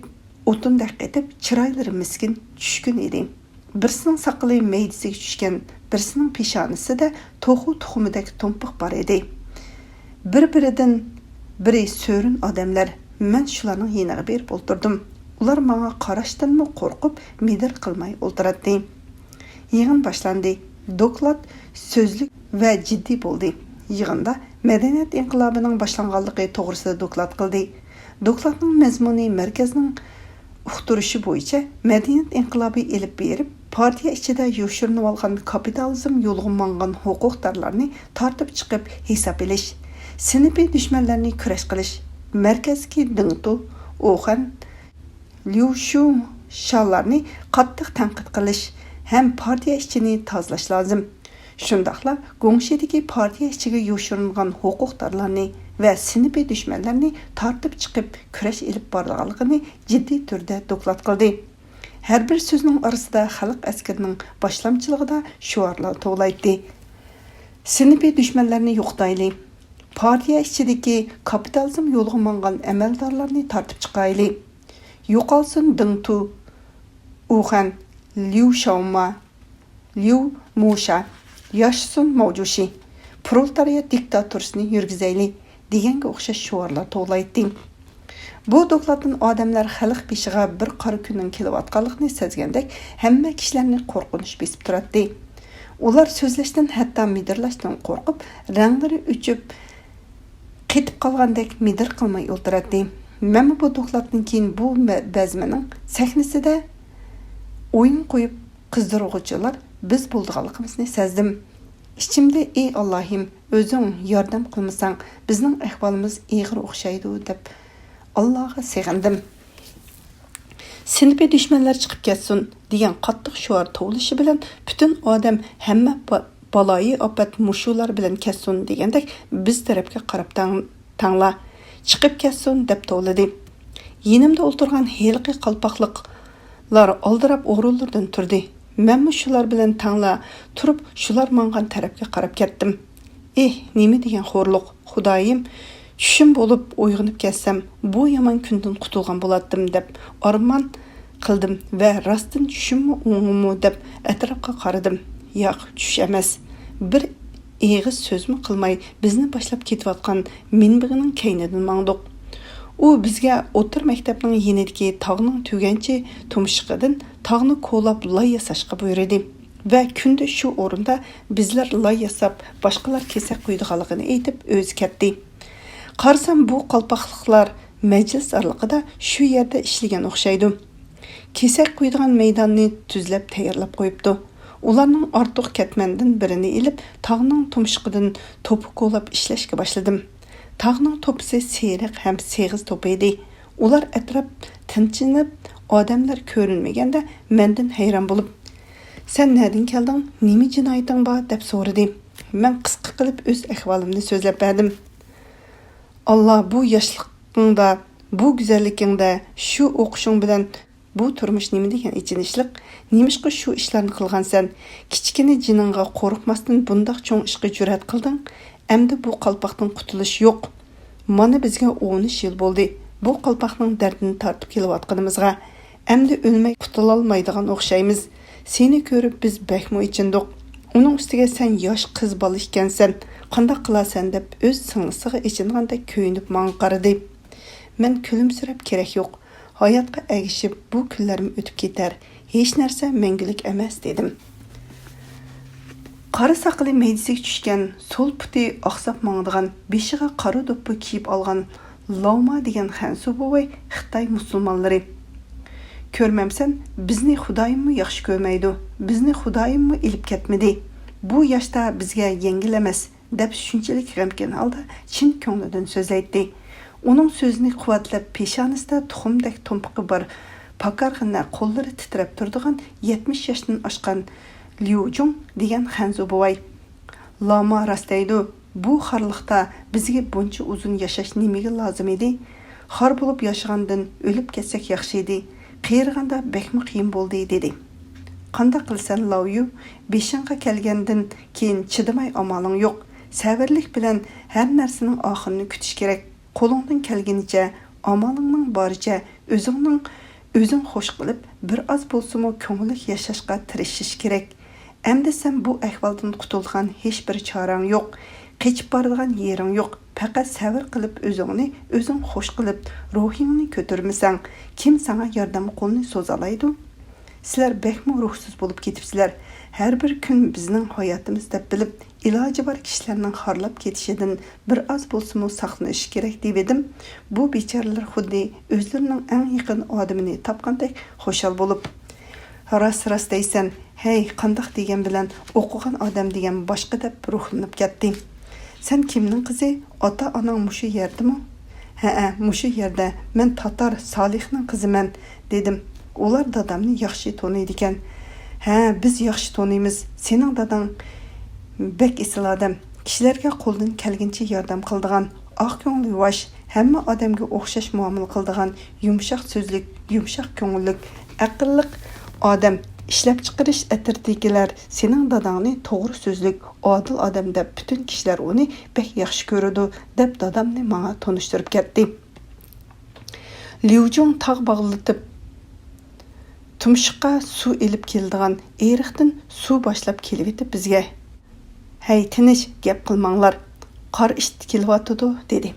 ئوتۇندەك قېتىپ، چىرايلىرى مىسكىن، چۈشكۈن ئىدى. بىرسىنىڭ ساقىلى مەيدىسىگە چۈشكەن، بىرسىنىڭ پېشانىسىدە توخۇ تۇخۇمىدەك تومپۇق بار ئىدى. بىر-بىرىدىن بىرى سۆرۈن ئادەملەر. مەن شۇلارنىڭ يېنىغا بېرىپ ئولتۇردۇم. ئۇلار ماڭا قاراشتىنمۇ قورقۇپ، مىدىر قىلماي ئولتۇراتتى. يىغىن باشلاندى. دوكلات سۆزلۈك ۋە جىددىي بولدى. يىغىندا مەدەنىيەت ئىنقىلابىنىڭ باشلانغانلىقى توغرىسىدا دوكلات قىلدى. دوكلاتنىڭ مەزمۇنى مەركەزنىڭ ئۇقتۇرۇشى بويىچە مەدەنىيەت ئىنقىلابى ئېلىپ بېرىپ، پارتىيە ئىچىدە يوشۇرۇنۇۋالغان كاپىتالىزم يولىغا ماڭغان ھوقۇقدارلارنى تارتىپ چىقىپ ھېساب ئېلىش، سىنىپىي دۈشمەنلەرنى كۈرەش قىلىش، مەركەزدىكى دېڭتۇ، ئوخەن، ليۇشۇ شالارنى قاتتىق تەنقىد قىلىش ھەم پارتىيە ئىچىنى تازىلاش لازىم. شۇنداقلا گۇڭشىدىكى پارتىيە ئىچىگە يوشۇرۇنغان ھوقۇقدارلارنى، ۋە سىنىپىي دۈشمەنلەرنى تارتىپ چىقىپ كۈرەش ئېلىپ بارىدىغانلىقىنى جىددىي تۈردە دوكلات قىلدى. ھەر بىر سۆزنىڭ ئارىسىدا خەلق ئەسكىرىنىڭ باشلامچىلىقىدا شوئارلار توۋلايتتى. سىنىپىي دۈشمەنلەرنى يوقىتايلى! پارتىيە ئىچىدىكى كاپىتالىزم يولىغا ماڭغان ئەمەلدارلارنى تارتىپ چىقايلى! يوقالسۇن دېڭ تۇ، ئۇخەن، ليۇ شاۋما، ليۇ موشا، ياشىسۇن ماۋجۇشى، پرولېتارىيات دىكتاتورىسىنى يۈرگۈزەيلى! دېگەنگە ئوخشاش شوئارلار توۋلايتتى. بۇ دوكلاتتىن ئادەملەر خەلق بېشىغا بىر قارا كۈننىڭ كېلىۋاتقانلىقىنى سەزگەندەك، ھەممە كىشىلەرنى قورقۇنچ بېسىپ تۇراتتى. ئۇلار سۆزلەشتىن، ھەتتا مىدىرلاشتىن قورقۇپ، رەڭلىرى ئۆچۈپ، قېتىپ قالغاندەك مىدىر قىلماي ئولتۇراتتى. مەنمۇ بۇ دوكلاتتىن كېيىن بۇ مە-، بەزمىنىڭ سەھنىسىدە ئويۇن قويۇپ، قىزدۇرغۇچىلار بىز بولىدىغانلىقىمىزنى سەزدىم. ئىچىمدە، ئى ئاللاھىم، ئۆزۈڭ ياردەم قىلمىساڭ، بىزنىڭ ئەھۋالىمىز ئېغىر ئوخشايدۇ، دەپ ئاللاغا سېغىندىم. سىنىپىي دۈشمەنلەر چىقىپ كەتسۇن! دېگەن قاتتىق شوئار توۋلىشى بىلەن پۈتۈن ئادەم ھەممە با-، بالايىئاپەت مۇشۇلار بىلەن كەتسۇن دېگەندەك بىز تەرەپكە قاراپ تەڭ-، تەڭلا، چىقىپ كەتسۇن دەپ توۋلىدى. يېنىمدا ئولتۇرغان ھېلىقى قالپاقلىقلار ئالدىراپ ئورۇنلىرىدىن تۇردى. مەنمۇ شۇلار بىلەن تەڭلا تۇرۇپ شۇلار ماڭغان تەرەپكە قاراپ كەتتىم. ئېھ، نېمە دېگەن خورلۇق! خۇدايىم، چۈشۈم بولۇپ ئويغىنىپ كەتسەم، بۇ يامان كۈندىن قۇتۇلغان بولاتتىم، دەپ ئارمان قىلدىم ۋە راستتىن چۈشۈممۇ ئوڭمۇ دەپ ئەتراپقا قارىدىم. ياق، چۈش ئەمەس. بىر ئېغىز سۆزمۇ قىلماي، بىزنى باشلاپ كېتىۋاتقان مىنبېغنىڭ كەينىدىن ماڭدۇق. ئۇ بىزگە ئوتتۇرا مەكتەپنىڭ يېنىدىكى تاغنىڭ تۆگەنچى تۇمشۇقىدىن تاغنى كولاپ لاي ياساشقا بۇيرۇدى. ۋە كۈندە شۇ ئورۇندا بىزلەر لاي ياساپ، باشقىلار كېسەك قۇيىدىغانلىقىنى ئېيتىپ، ئۆزى كەتتى. قارىسام، بۇ قالپاقلىقلار مەجلىس ئارىلىقىدا شۇ يەردە ئىشلىگەن ئوخشايدۇ. كېسەك قۇيىدىغان مەيداننى تۈزلەپ تەييارلاپ قويۇپتۇ. ئۇلارنىڭ ئارتۇق كەتمەندىن بىرىنى ئېلىپ، تاغنىڭ تۇمشۇقىدىن توپا كولاپ ئىشلەشكە باشلىدىم. تاغنىڭ توپىسى سېرىق ھەم سېغىز توپا ئىدى. ئۇلار ئەتراپ تىنچلىنىپ، ئادەملەر كۆرۈنمىگەندە مەندىن ھەيران بولۇپ، «سەن نەدىن كەلدىڭ؟ نېمە جىنايىتىڭ بار؟» دەپ سورىدى. مەن قىسقا قىلىپ ئۆز ئەھۋالىمنى سۆزلەپ بەردىم. «ئاللا، بۇ ياشلىقىڭدا، بۇ گۈزەللىكىڭدە، شۇ ئوقۇشۇڭ بىلەن بۇ تۇرمۇش نېمە دېگەن ئېچىنىشلىق؟ نېمىشقا شۇ ئىشلارنى قىلغانسەن؟ كىچىككىنە جېنىڭغا قورقماستىن بۇنداق چوڭ ئىشقا جۈرئەت قىلدىڭ؟ ئەمدى بۇ قالپاقتىن قۇتۇلۇش يوق. مانا بىزگە ئون ئۈچ يىل بولدى، بۇ قالپاقنىڭ دەردىنى تارتىپ كېلىۋاتقىنىمىزغا. ئەمدى ئۆلمەي قۇتۇلالمايدىغان ئوخشايمىز. سېنى كۆرۈپ بىز بەكمۇ ئېچىندۇق. ئۇنىڭ ئۈستىگە سەن ياش قىز بالا ئىكەنسەن، قانداق قىلارسەن؟» دەپ ئۆز سىڭلىسىغا ئېچىنغاندەك كۆيۈنۈپ ماڭا قارىدى. مەن كۈلۈمسىرەپ، «كېرەك يوق. ھاياتقا ئەگىشىپ بۇ كۈنلەرمۇ ئۆتۈپ كېتەر. ھېچ نەرسە مەڭگۈلۈك ئەمەس» دېدىم. قارا ساقىلى مەيدىسىگە چۈشكەن، سول پۇتى ئاقساپ ماڭىدىغان، بېشىغا قارا دوپپا كىيىپ ئالغان لاۋما دېگەن خەنزۇ بوۋاي خىتاي مۇسۇلمانلىرى. «كۆرمەمسەن، بىزنى خۇدايىممۇ ياخشى كۆرمەيدۇ، بىزنى خۇدايىممۇ ئېلىپ كەتمىدى. بۇ ياشتا بىزگە يەڭگىل ئەمەس» دەپ شۇنچىلىك غەمكىن ھالدا چىن كۆڭلىدىن سۆزلەيتتى. ئۇنىڭ سۆزىنى قۇۋۋەتلەپ، پېشانىسىدا تۇخۇمدەك تومپىقى بار، پاكارغىنە قوللىرى تىترەپ تۇرىدىغان يەتمىش ياشتىن ئاشقان ليۇ جۇڭ دېگەن خەنزۇ بوۋاي، «لاما راست دەيدۇ، بۇ خارلىقتا بىزگە بۇنچە ئۇزۇن ياشاش نېمىگە لازىم ئىدى؟ خار بولۇپ ياشىغاندىن ئۆلۈپ كەتسەك ياخشى ئىدى. قېرىغاندا بەكمۇ قىيىن بولدى» دېدى. «قانداق قىلىسەن، لاۋيۇ؟ بېشىڭغا كەلگەندىن كېيىن چىدىماي ئامالىڭ يوق. سەۋرلىك بىلەن ھەر نەرسىنىڭ ئاخىرىنى كۈتۈش كېرەك. قولۇڭدىن كەلگىنىچە، ئامالىڭنىڭ بارىچە ئۆزۈڭنىڭ ئۆزۈڭ خوش قىلىپ، بىر ئاز بولسىمۇ كۆڭۈللۈك ياشاشقا تىرىشىش كېرەك. ئەمدى سەن بۇ ئەھۋالدىن قۇتۇلىدىغان ھېچ بىر چارەڭ يوق. قېچىپ بارىدىغان يېرىڭ يوق. پەقەت سەۋر قىلىپ ئۆزۈڭنى ئۆزۈڭ خوش قىلىپ، روھىڭنى كۆتۈرمىسەڭ، كىم ساڭا ياردەم قولىنى سوزالايدۇ؟» سىلەر بەكمۇ روھسىز بولۇپ كېتىپسىلەر. ھەر بىر كۈن بىزنىڭ ھاياتىمىز دەپ بىلىپ، ئىلاجى بار كىشىلەرنىڭ خارلاپ كېتىشىدىن بىر ئاز بولسىمۇ ساقلىنىشى كېرەك دېۋىدىم. بۇ بىچارىلەر خۇددى ئۆزلىرىنىڭ ئەڭ يېقىن ئادىمىنى تاپقاندەك خۇشال بولۇپ، «راست، راست دەيسەن. ھەي، قانداق؟» دېگەن بىلەن «ئوقۇغان ئادەم دېگەن باشقا» دەپ روھلىنىپ كەتتى. «سەن كىمنىڭ قىزى؟ ئاتا-ئاناڭ مۇشۇ يەردىمۇ؟» «ھەئە، مۇشۇ يەردە. مەن تاتار سالىھنىڭ قىزىمەن» دېدىم. «ئۇلار دادامنى ياخشى تونۇيدىكەن.» «ھە، بىز ياخشى تونۇيمىز. سېنىڭ داداڭ بەك ئېسىل ئادەم. كىشىلەرگە قولىدىن كەلگىنىچە ياردەم قىلىدىغان، ئاق كۆڭۈل يۇۋاش، ھەممە ئادەمگە ئوخشاش مۇئامىلە قىلىدىغان يۇمشاق سۆزلۈك، يۇمشاق كۆڭۈللۈك، ئەقىللىق ئادەم. ئىشلەپچىقىرىش ئەترىتىدىكىلەر سېنىڭ داداڭنى توغرا سۆزلۈك، ئادىل ئادەم دەپ پۈتۈن كىشىلەر ئۇنى بەك ياخشى كۆرىدۇ، دەپ دادامنى ماڭا تونۇشتۇرۇپ كەتتى. ليۇجۇڭ تاغ باغلىتىپ، تۇمشۇققا سۇ ئېلىپ كېلىدىغان ئېرىقتىن سۇ باشلاپ كېلىۋېتىپ بىزگە، «ھەي، تىنچ، گەپ قىلماڭلار، قارا ئىت كېلىۋاتىدۇ» دېدى.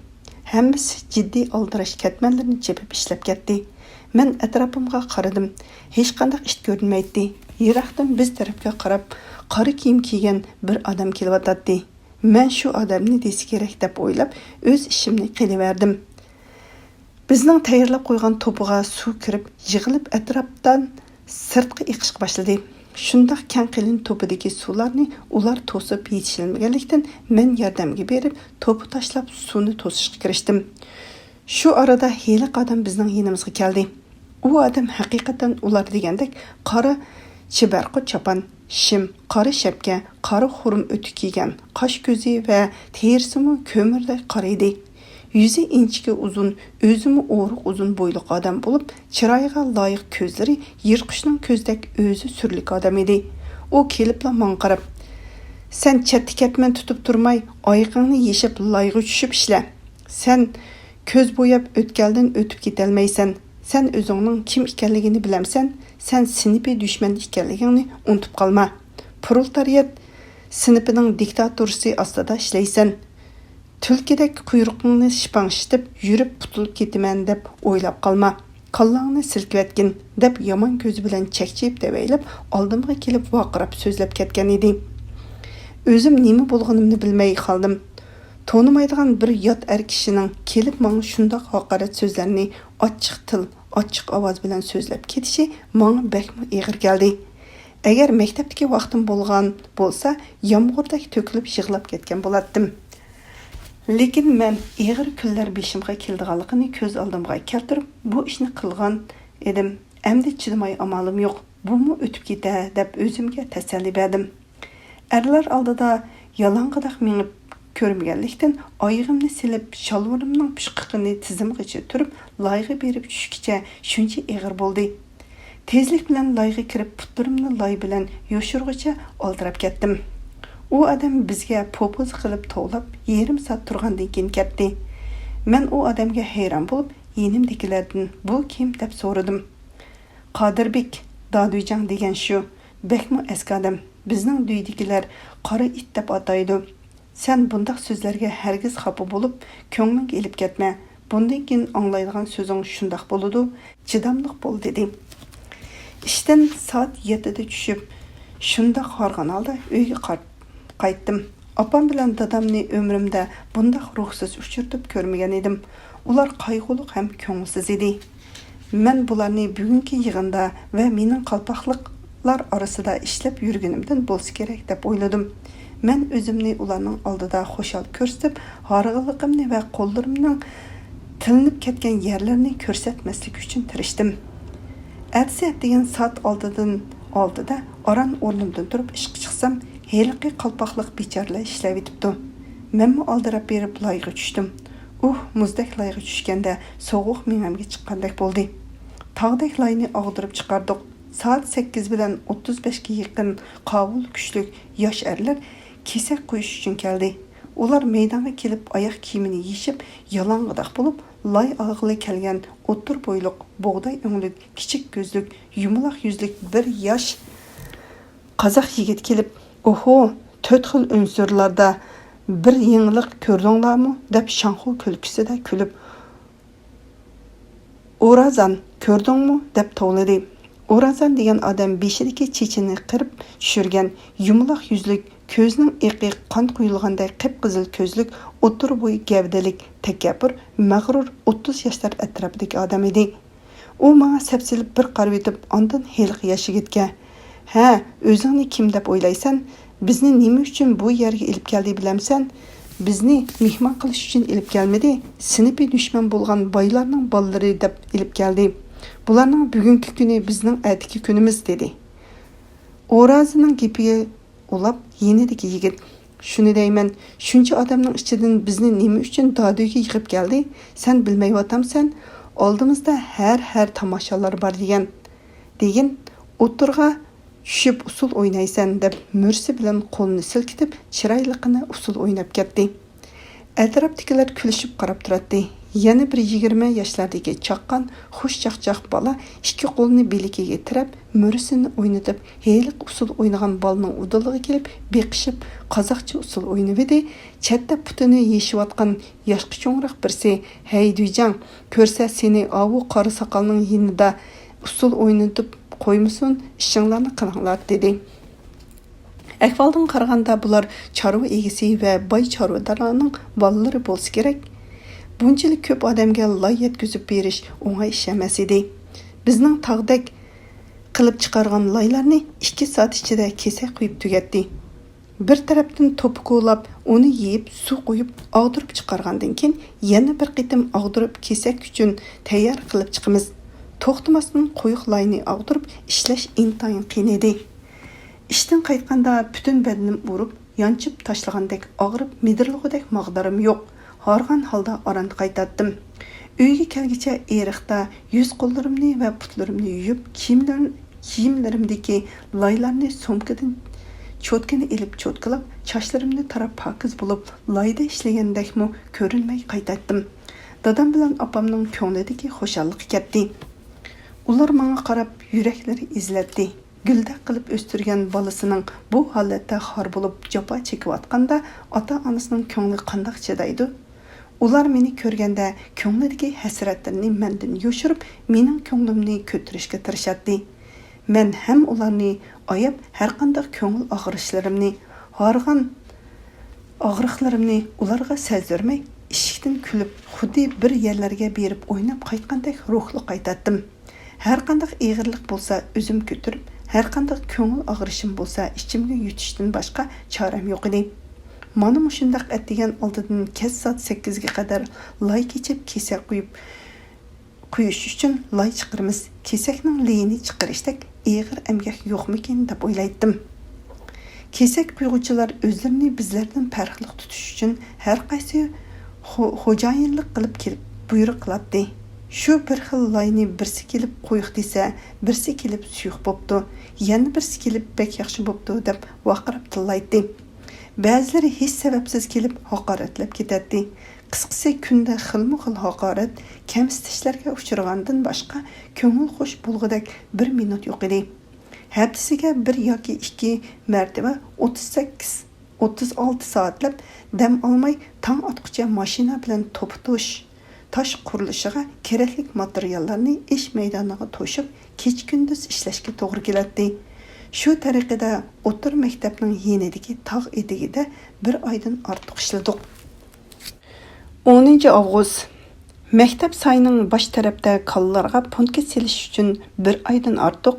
ھەممىسى جىددىي ئالدىراش كەتمەنلىرىنى چېپىپ ئىشلەپ كەتتى. مەن ئەتراپىمغا قارىدىم. ھېچقانداق ئىت كۆرۈنمەيتتى. يىراقتىن بىز تەرەپكە قاراپ قارا كىيىم كىيگەن بىر ئادەم كېلىۋاتاتتى. مەن شۇ ئادەمنى دېسە كېرەك دەپ ئويلاپ، ئۆز ئىشىمنى قىلىۋەردىم. بىزنىڭ تەييارلاپ قويغان توپىغا سۇ كىرىپ، يىغىلىپ ئەتراپتىن سىرتقا ئېقىشقا باشلىدى. شۇنداق كەڭ قېلىن توپىدىكى سۇلارنى ئۇلار توسۇپ يېتىشەلمىگەنلىكتىن، مەن ياردەمگە بېرىپ، توپا تاشلاپ سۇنى توسۇشقا كىرىشتىم. شۇ ئارىدا ھېلىقى ئادەم بىزنىڭ يېنىمىزغا كەلدى. ئۇ ئادەم ھەقىقەتەن ئۇلار دېگەندەك قارا چىبەرقۇ چاپان، شىم، قارا شەپكە، قارا خۇرۇم ئۆتۈك كىيگەن، قاش-كۆزى ۋە تېرىسىمۇ كۆمۈردەك قارا ئىدى. يۈزى ئىنچىكە ئۇزۇن، ئۆزىمۇ ئورۇق ئۇزۇن بويلۇق ئادەم بولۇپ، چىرايىغا لايىق كۆزلىرى يىرتقۇچنىڭ كۆزىدەك ئۆزى سۈرلۈك ئادەم ئىدى. ئۇ كېلىپلا ماڭا قاراپ، «سەن چەتتە كەتمەن تۇتۇپ تۇرماي، ئايىقىڭنى يېشىپ لايغا چۈشۈپ ئىشلە. سەن كۆز بوياپ ئۆتكەلدىن ئۆتۈپ كېتەلمەيسەن. سەن ئۆزۈڭنىڭ كىم ئىكەنلىكىنى بىلەمسەن؟ سەن سىنىپىي دۈشمەن ئىكەنلىكىڭنى ئۇنتۇپ قالما. پرولېتارىيات سىنىپىنىڭ دىكتاتورىسى ئاستىدا ئىشلەيسەن. تۈلكىدەك قۇيرۇقۇڭنى شىپاڭشىتىپ يۈرۈپ قۇتۇلۇپ كېتىمەن دەپ ئويلاپ قالما. كاللاڭنى سىلكىۋەتكىن» دەپ يامان كۆزى بىلەن چەكچىيىپ دەۋەيلەپ ئالدىمغا كېلىپ ۋارقىراپ سۆزلەپ كەتكەن ئىدى. ئۆزۈم نېمە بولغىنىمنى بىلمەي قالدىم. تونۇمايدىغان بىر يات ئەر كىشىنىڭ كېلىپ ماڭا شۇنداق ھاقارەت سۆزلەرنى ئاچچىق تىل، ئاچچىق ئاۋاز بىلەن سۆزلەپ كېتىشى ماڭا بەكمۇ ئېغىر كەلدى. ئەگەر مەكتەپتىكى ۋاقتىم بولغان بولسا، يامغۇردەك تۆكۈلۈپ يىغلاپ كەتكەن بولاتتىم. لېكىن مەن ئېغىر كۈنلەر بېشىمغا كېلىدىغانلىقىنى كۆز ئالدىمغا كەلتۈرۈپ، بۇ ئىشنى قىلغان ئىدىم. ئەمدى چىدىماي ئامالىم يوق. بۇمۇ ئۆتۈپ كېتە، دەپ ئۆزۈمگە تەسەللى بەردىم. ئەرلەر ئالدىدا يالاڭغىدەك مېڭىپ كۆرمىگەنلىكتىن، ئايىغىمنى سېلىپ، شالۋىرىمنىڭ پۇچقىقىنى تىزىمغىچە تۈرۈپ، لايغا بېرىپ چۈشكىچە شۇنچە ئېغىر بولدى. تېزلىك بىلەن لايغا كىرىپ، پۇتلىرىمنى لاي بىلەن يوشۇرغۇچە ئالدىراپ كەتتىم. ئۇ ئادەم بىزگە پوپوزا قىلىپ توۋلاپ، يېرىم سائەت تۇرغاندىن كېيىن كەتتى. مەن ئۇ ئادەمگە ھەيران بولۇپ، يېنىمدىكىلەردىن، «بۇ كىم؟» دەپ سورىدىم. «قادىربېك، دادۈيجاڭ دېگەن شۇ. بەكمۇ ئەسكى ئادەم. بىزنىڭ دۆيدىكىلەر قارا ئىت دەپ ئاتايدۇ. سەن بۇنداق سۆزلەرگە ھەرگىز خاپا بولۇپ، كۆڭلۈڭگە ئېلىپ كەتمە. بۇندىن كېيىن ئاڭلايدىغان سۆزۈڭ شۇنداق بولىدۇ. چىداملىق بول» دېدى. ئىشتىن سائەت يەتتىدە چۈشۈپ، شۇنداق ھارغان ھالدا ئۆيگە قار-، قايتتىم. ئاپام بىلەن دادامنى ئۆمرۈمدە بۇنداق روھسىز ئۇچرىتىپ كۆرمىگەن ئىدىم. ئۇلار قايغۇلۇق ھەم كۆڭۈلسىز ئىدى. مەن بۇلارنى بۈگۈنكى يىغىندا ۋە مېنىڭ قالپاقلىقلار ئارىسىدا ئىشلەپ يۈرگىنىمدىن بولسا كېرەك دەپ ئويلىدىم. مەن ئۆزۈمنى ئۇلارنىڭ ئالدىدا خۇشال كۆرسىتىپ، ھارغىنلىقىمنى ۋە قوللىرىمنىڭ تىلىنىپ كەتكەن يەرلىرىنى كۆرسەتمەسلىك ئۈچۈن تىرىشتىم. ئەتىسى ئەتىگەن سائەت ئالتىدىن، ئالتىدە ئاران ئورنۇمدىن تۇرۇپ ئىشقا چىقسام، ھېلىقى قالپاقلىق بىچارىلەر ئىشلەۋېتىپتۇ. مەنمۇ ئالدىراپ بېرىپ لايغا چۈشتۈم. ئۇھ، مۇزدەك لايغا چۈشكەندە سوغۇق مېڭەمگە چىققاندەك بولدى. تاغدەك لاينى ئاغدۇرۇپ چىقاردۇق. سائەت سەككىز بىلەن ئوتتۇز بەشكە يېقىن قاۋۇل كۈچلۈك ياش ئەرلەر كېسەك قويۇش ئۈچۈن كەلدى. ئۇلار مەيدانغا كېلىپ، ئاياغ كىيىمىنى يېشىپ، يالاڭغىدەك بولۇپ، لاي ئالغىلى كەلگەن ئوتتۇرا بويلۇق، بۇغداي ئۆڭلۈك، كىچىك كۆزلۈك، يۇمىلاق يۈزلۈك بىر ياش قازاق يىگىت كېلىپ، «ئوھو، تۆت خىل ئۇنسۇرلاردا بىر يېڭىلىق كۆردۈڭلارمۇ؟» دەپ شاڭخۇ كۈلكىسىدە كۈلۈپ، «ئورازان كۆردۈڭمۇ؟» دەپ توۋلىدى. ئورازان دېگەن ئادەم بېشىدىكى چېچىنى قىرىپ چۈشۈرگەن، يۇمىلاق يۈزلۈك، كۆزىنىڭ ئېقى قان قۇيۇلغاندەك قىپقىزىل كۆزلۈك، ئوتتۇرا بوي گەۋدىلىك، تەكەببۇر، مەغرۇر، ئوتتۇز ياشلار ئەتراپىدىكى ئادەم ئىدى. ئۇ ماڭا سەپسېلىپ بىر قارىۋېتىپ، ئاندىن ھېلىقى ياش يىگىتكە، «ھە، ئۆزۈڭنى كىم دەپ ئويلايسەن؟ بىزنى نېمە ئۈچۈن بۇ يەرگە ئېلىپ كەلدى بىلەمسەن؟ بىزنى مېھمان قىلىش ئۈچۈن ئېلىپ كەلمىدى، سىنىپى دۈشمەن بولغان بايلارنىڭ بالىلىرى دەپ ئېلىپ كەلدى. بۇلارنىڭ بۈگۈنكى كۈنى بىزنىڭ ئەتىكى كۈنىمىز» دېدى. ئورازىنىڭ گېپىگە ئۇلاپ يېنىدىكى يىگىت، شۇنى دەيمەن، شۇنچە ئادەمنىڭ ئىچىدىن بىزنى نېمە ئۈچۈن دادۈيگە يىغىپ كەلدى؟ سەن بىلمەيۋاتامسەن؟ ئالدىمىزدا ھەر، ھەر تاماشالار بار دېگەن. دېگىن ئوتتۇرىغا چۈشۈپ ئۇسسۇل ئوينايسەن دەپ مۈرىسى بىلەن قولىنى سىلكىتىپ چىرايلىقىنە ئۇسسۇل ئويناپ كەتتى. ئەتراپتىكىلەر كۈلۈشۈپ قاراپ تۇراتتى. يەنە بىر يىگىرمە ياشلاردىكى چاققان، خۇش چاقچاق بالا ئىككى قولىنى بىلىكىگە تىرەپ، مۈرىسىنى ئوينىتىپ، ھېلىقى ئۇسسۇل ئوينىغان بالىنىڭ ئۇدۇلىغا كېلىپ بېقىشىپ، قازاقچە ئۇسسۇل ئوينىۋىدى. چەتتە پۇتىنى يېشىۋاتقان ياشقا چوڭراق بىرسى، ھەي دۈيجاڭ، كۆرسە سېنى ئاۋۇ قارا ساقالنىڭ يېنىدا ئۇسسۇل ئوينىتىپ قويمىسۇن، ئىشىڭلارنى قىلىڭلار، دېدى. ئەھۋالدىن قارىغاندا بۇلار چارۋا ئىگىسى ۋە باي چارۋىدارلارنىڭ بالىلىرى بولسا كېرەك. بۇنچىلىك كۆپ ئادەمگە لاي يەتكۈزۈپ بېرىش ئوڭاي ئىش ئەمەس ئىدى. بىزنىڭ تاغدەك قىلىپ چىقارغان لايلارنى ئىككى سائەت ئىچىدە كېسەك قۇيۇپ تۈگەتتى. بىر تەرەپتىن توپا كولاپ، ئۇنى يېيىپ، سۇ قۇيۇپ، ئاغدۇرۇپ چىقارغاندىن كېيىن، يەنە بىر قېتىم ئاغدۇرۇپ، كېسەك ئۈچۈن تەييار قىلىپ چىقىمىز. توختىماستىن قويۇق لاينى ئاغدۇرۇپ، ئىشلەش ئىنتايىن قىيىن ئىدى. ئىشتىن قايتقاندا پۈتۈن بەدىنىم ئۇرۇپ، يانچىپ تاشلىغاندەك ئاغرىپ، مىدىرلىغۇدەك ماغدۇرۇم يوق. ھارغان ھالدا ئاران قايتاتتىم. ئۆيگە كەلگۈچە ئېرىقتا يۈز-قوللىرىمنى ۋە پۇتلىرىمنى يۇيۇپ، كىيىملىرىم-، كىيىملىرىمدىكى لايلارنى سومكىدىن چوتكىنى ئېلىپ چوتكىلاپ، چاچلىرىمنى تاراپ پاكىز بولۇپ، لايدا ئىشلىگەندەكمۇ كۆرۈنمەي قايتاتتىم. دادام بىلەن ئاپامنىڭ كۆڭلىدىكى خۇشاللىقى كەتتى. ئۇلار ماڭا قاراپ يۈرەكلىرى ئېزىلەتتى. گۈلدەك قىلىپ ئۆستۈرگەن بالىسىنىڭ بۇ ھالەتتە خار بولۇپ جاپا چېكىۋاتقاندا ئاتا-ئانىسىنىڭ كۆڭلى قانداق چىدايدۇ؟ ئۇلار مېنى كۆرگەندە كۆڭلىدىكى ھەسرەتلىرىنى مەندىن يوشۇرۇپ، مېنىڭ كۆڭلۈمنى كۆتۈرۈشكە تىرىشاتتى. مەن ھەم ئۇلارنى ئاياپ، ھەرقانداق كۆڭۈل ئاغرىشلىرىمنى، ھارغان ئاغرىقلىرىمنى ئۇلارغا سەزدۈرمەي، ئىشىكتىن كۈلۈپ، خۇددى بىر يەرلەرگە بېرىپ ئويناپ قايتقاندەك روھلۇق قايتاتتىم. ھەرقانداق ئېغىرلىق بولسا ئۆزۈم كۆتۈرۈپ، ھەرقانداق كۆڭۈل ئاغرىشىم بولسا ئىچىمگە يۇتۇشتىن باشقا چارەم يوق ئىدى. مانا مۇشۇنداق ئەتىگەن ئالدىدىن كەچ سائەت سەككىزگە قەدەر لاي كېچىپ، كېسەك قۇيۇپ، قۇيۇش ئۈچۈن لاي چىقىرىمىز. كېسەكنىڭ لېيىنى چىقىرىشتەك ئېغىر ئەمگەك يوقمىكىن دەپ ئويلايتتىم. كېسەك قۇيغۇچىلار ئۆزلىرىنى بىزلەردىن پەرقلىق تۇتۇش ئۈچۈن ھەرقايسى خو-، خوجايىنلىق قىلىپ كېلىپ بۇيرۇق قىلاتتى. شۇ بىر خىل لاينى بىرسى كېلىپ قويۇق دېسە، بىرسى كېلىپ سۇيۇق بوپتۇ، يەنە بىرسى كېلىپ بەك ياخشى بوپتۇ دەپ ۋارقىراپ تىللايتتى. بەزىلىرى ھېچ سەۋەبسىز كېلىپ ھاقارەتلەپ كېتەتتى. قىسقىسى، كۈندە خىلمۇ خىل ھاقارەت، كەمسىتىشلەرگە ئۇچرىغاندىن باشقا كۆڭۈل خوش بولغۇدەك بىر مىنۇت يوق ئىدى. ھەپتىسىگە بىر ياكى ئىككى مەرتىۋە ئوتتۇز سەككىز، ئوتتۇز ئالتە سائەتلەپ دەم ئالماي، تاڭ ئاتقۇچە ماشىنا بىلەن توپا توش تاش قۇرۇلۇشىغا كېرەكلىك ماتېرىياللارنى ئىش مەيدانىغا توشۇپ، كېچە-كۈندۈز ئىشلەشكە توغرا كېلەتتى. شۇ تەرىقىدە ئوتتۇرا مەكتەپنىڭ يېنىدىكى تاغ ئېتىكىدە بىر ئايدىن ئارتۇق ئىشلىدۇق. ئونىنچى ئاۋغۇست. مەكتەپ ساينىڭ باش تەرەپتە كالىلارغا پونكىت سېلىش ئۈچۈن بىر ئايدىن ئارتۇق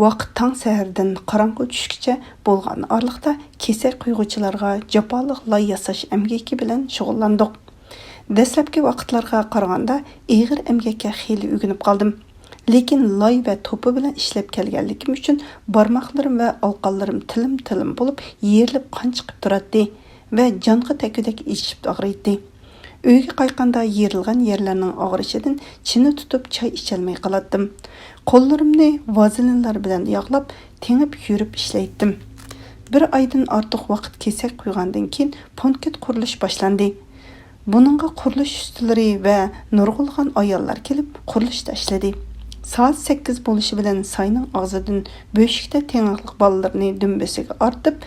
ۋاقىت، تاڭ سەھەردىن قاراڭغۇ چۈشكىچە بولغان ئارىلىقتا كېسەك قۇيغۇچىلارغا جاپالىق لاي ياساش ئەمگىكى بىلەن شۇغۇللاندۇق. دەسلەپكى ۋاقىتلارغا قارىغاندا ئېغىر ئەمگەككە خېلى ئۆگىنىپ قالدىم. لېكىن لاي ۋە توپا بىلەن ئىشلەپ كەلگەنلىكىم ئۈچۈن بارماقلىرىم ۋە ئالقانلىرىم تىلىم-تىلىم بولۇپ يېرىلىپ قان چىقىپ تۇراتتى ۋە جانغا تەگكۈدەك ئېچىشىپ ئاغرىيتتى. ئۆيگە قايتقاندا يېرىلغان يەرلەرنىڭ ئاغرىشىدىن چىنە تۇتۇپ چاي ئىچەلمەي قالاتتىم. قوللىرىمنى ۋازېلىنلار بىلەن ياغلاپ، تېڭىپ يۈرۈپ ئىشلەيتتىم. بىر ئايدىن ئارتۇق ۋاقىت كېسەك قۇيغاندىن كېيىن، پونكىت قۇرۇلۇش باشلاندى. بۇنىڭغا قۇرۇلۇش ئۇستىلىرى ۋە نۇرغۇنلىغان ئاياللار كېلىپ، قۇرۇلۇشتا ئىشلىدى. سائەت سەككىز بولۇشى بىلەن ساينىڭ ئاغزىدىن بۆشۈكتە تېڭىقلىق بالىلىرىنى دۈمبىسىگە ئارتىپ،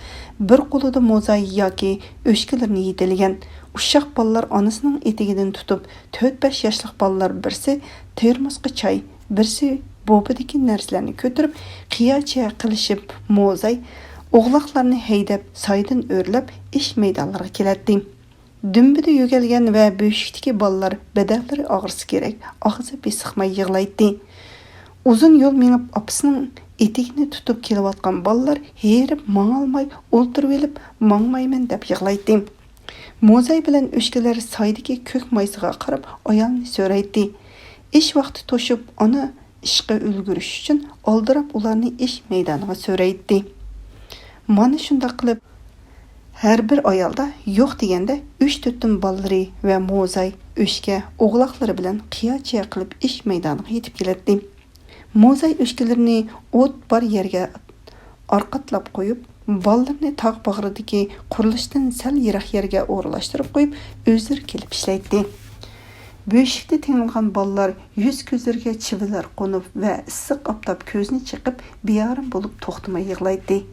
بىر قولىدا موزاي ياكى ئۆچكىلىرىنى يېتىلىگەن ئۇششاق بالىلار ئانىسىنىڭ ئېتىكىدىن تۇتۇپ، تۆت-بەش ياشلىق بالىلار بىرسى تېرموسقا چاي، بىرسى بوپىدىكى نەرسىلەرنى كۆتۈرۈپ، قىيا-چىيا قىلىشىپ، موزاي، ئوغلاقلارنى ھەيدەپ، سايدىن ئۆرلەپ، ئىش مەيدانلىرىغا كېلەتتى. دۈمبىدە يۆگەلگەن ۋە بۆشۈكتىكى بالىلار بەدەنلىرى ئاغرىسا كېرەك، ئاغزى بېسىقماي يىغلايتتى. ئۇزۇن يول مېڭىپ، ئاپىسىنىڭ ئېتىكىنى تۇتۇپ كېلىۋاتقان بالىلار ھېرىپ ماڭالماي ئولتۇرۇۋېلىپ، ماڭمايمەن دەپ يىغلايتتى. موزاي بىلەن ئۆچكىلەر سايدىكى كۆك مايسىغا قاراپ ئايالنى سۆرەيتتى. ئىش ۋاقتى توشۇپ، ئانا ئىشقا ئۈلگۈرۈش ئۈچۈن ئالدىراپ ئۇلارنى ئىش مەيدانىغا سۆرەيتتى. مانا شۇنداق قىلىپ، ھەر بىر ئايالدا يوق دېگەندە ئۈچ تۆتتىن بالىلىرى ۋە موزاي، ئۆچكە، ئوغلاقلىرى بىلەن قىيا-چىيا قىلىپ ئىش مەيدانىغا يېتىپ كېلەتتى. موزاي ئۆچكىلىرىنى ئوت بار يەرگە ئارقىتلاپ قويۇپ، بالىلىرىنى تاغ باغرىدىكى قۇرۇلۇشتىن سەل يىراق يەرگە ئورۇنلاشتۇرۇپ قويۇپ، ئۆزلىرى كېلىپ ئىشلەيتتى. بۆشۈكتە تېڭىلغان بالىلار يۈز-كۆزلىرىگە چىۋىلەر قونۇپ ۋە ئىسسىق ئاپتاپ كۆزنى چېقىپ، بىئارام بولۇپ توختىماي يىغلايتتى.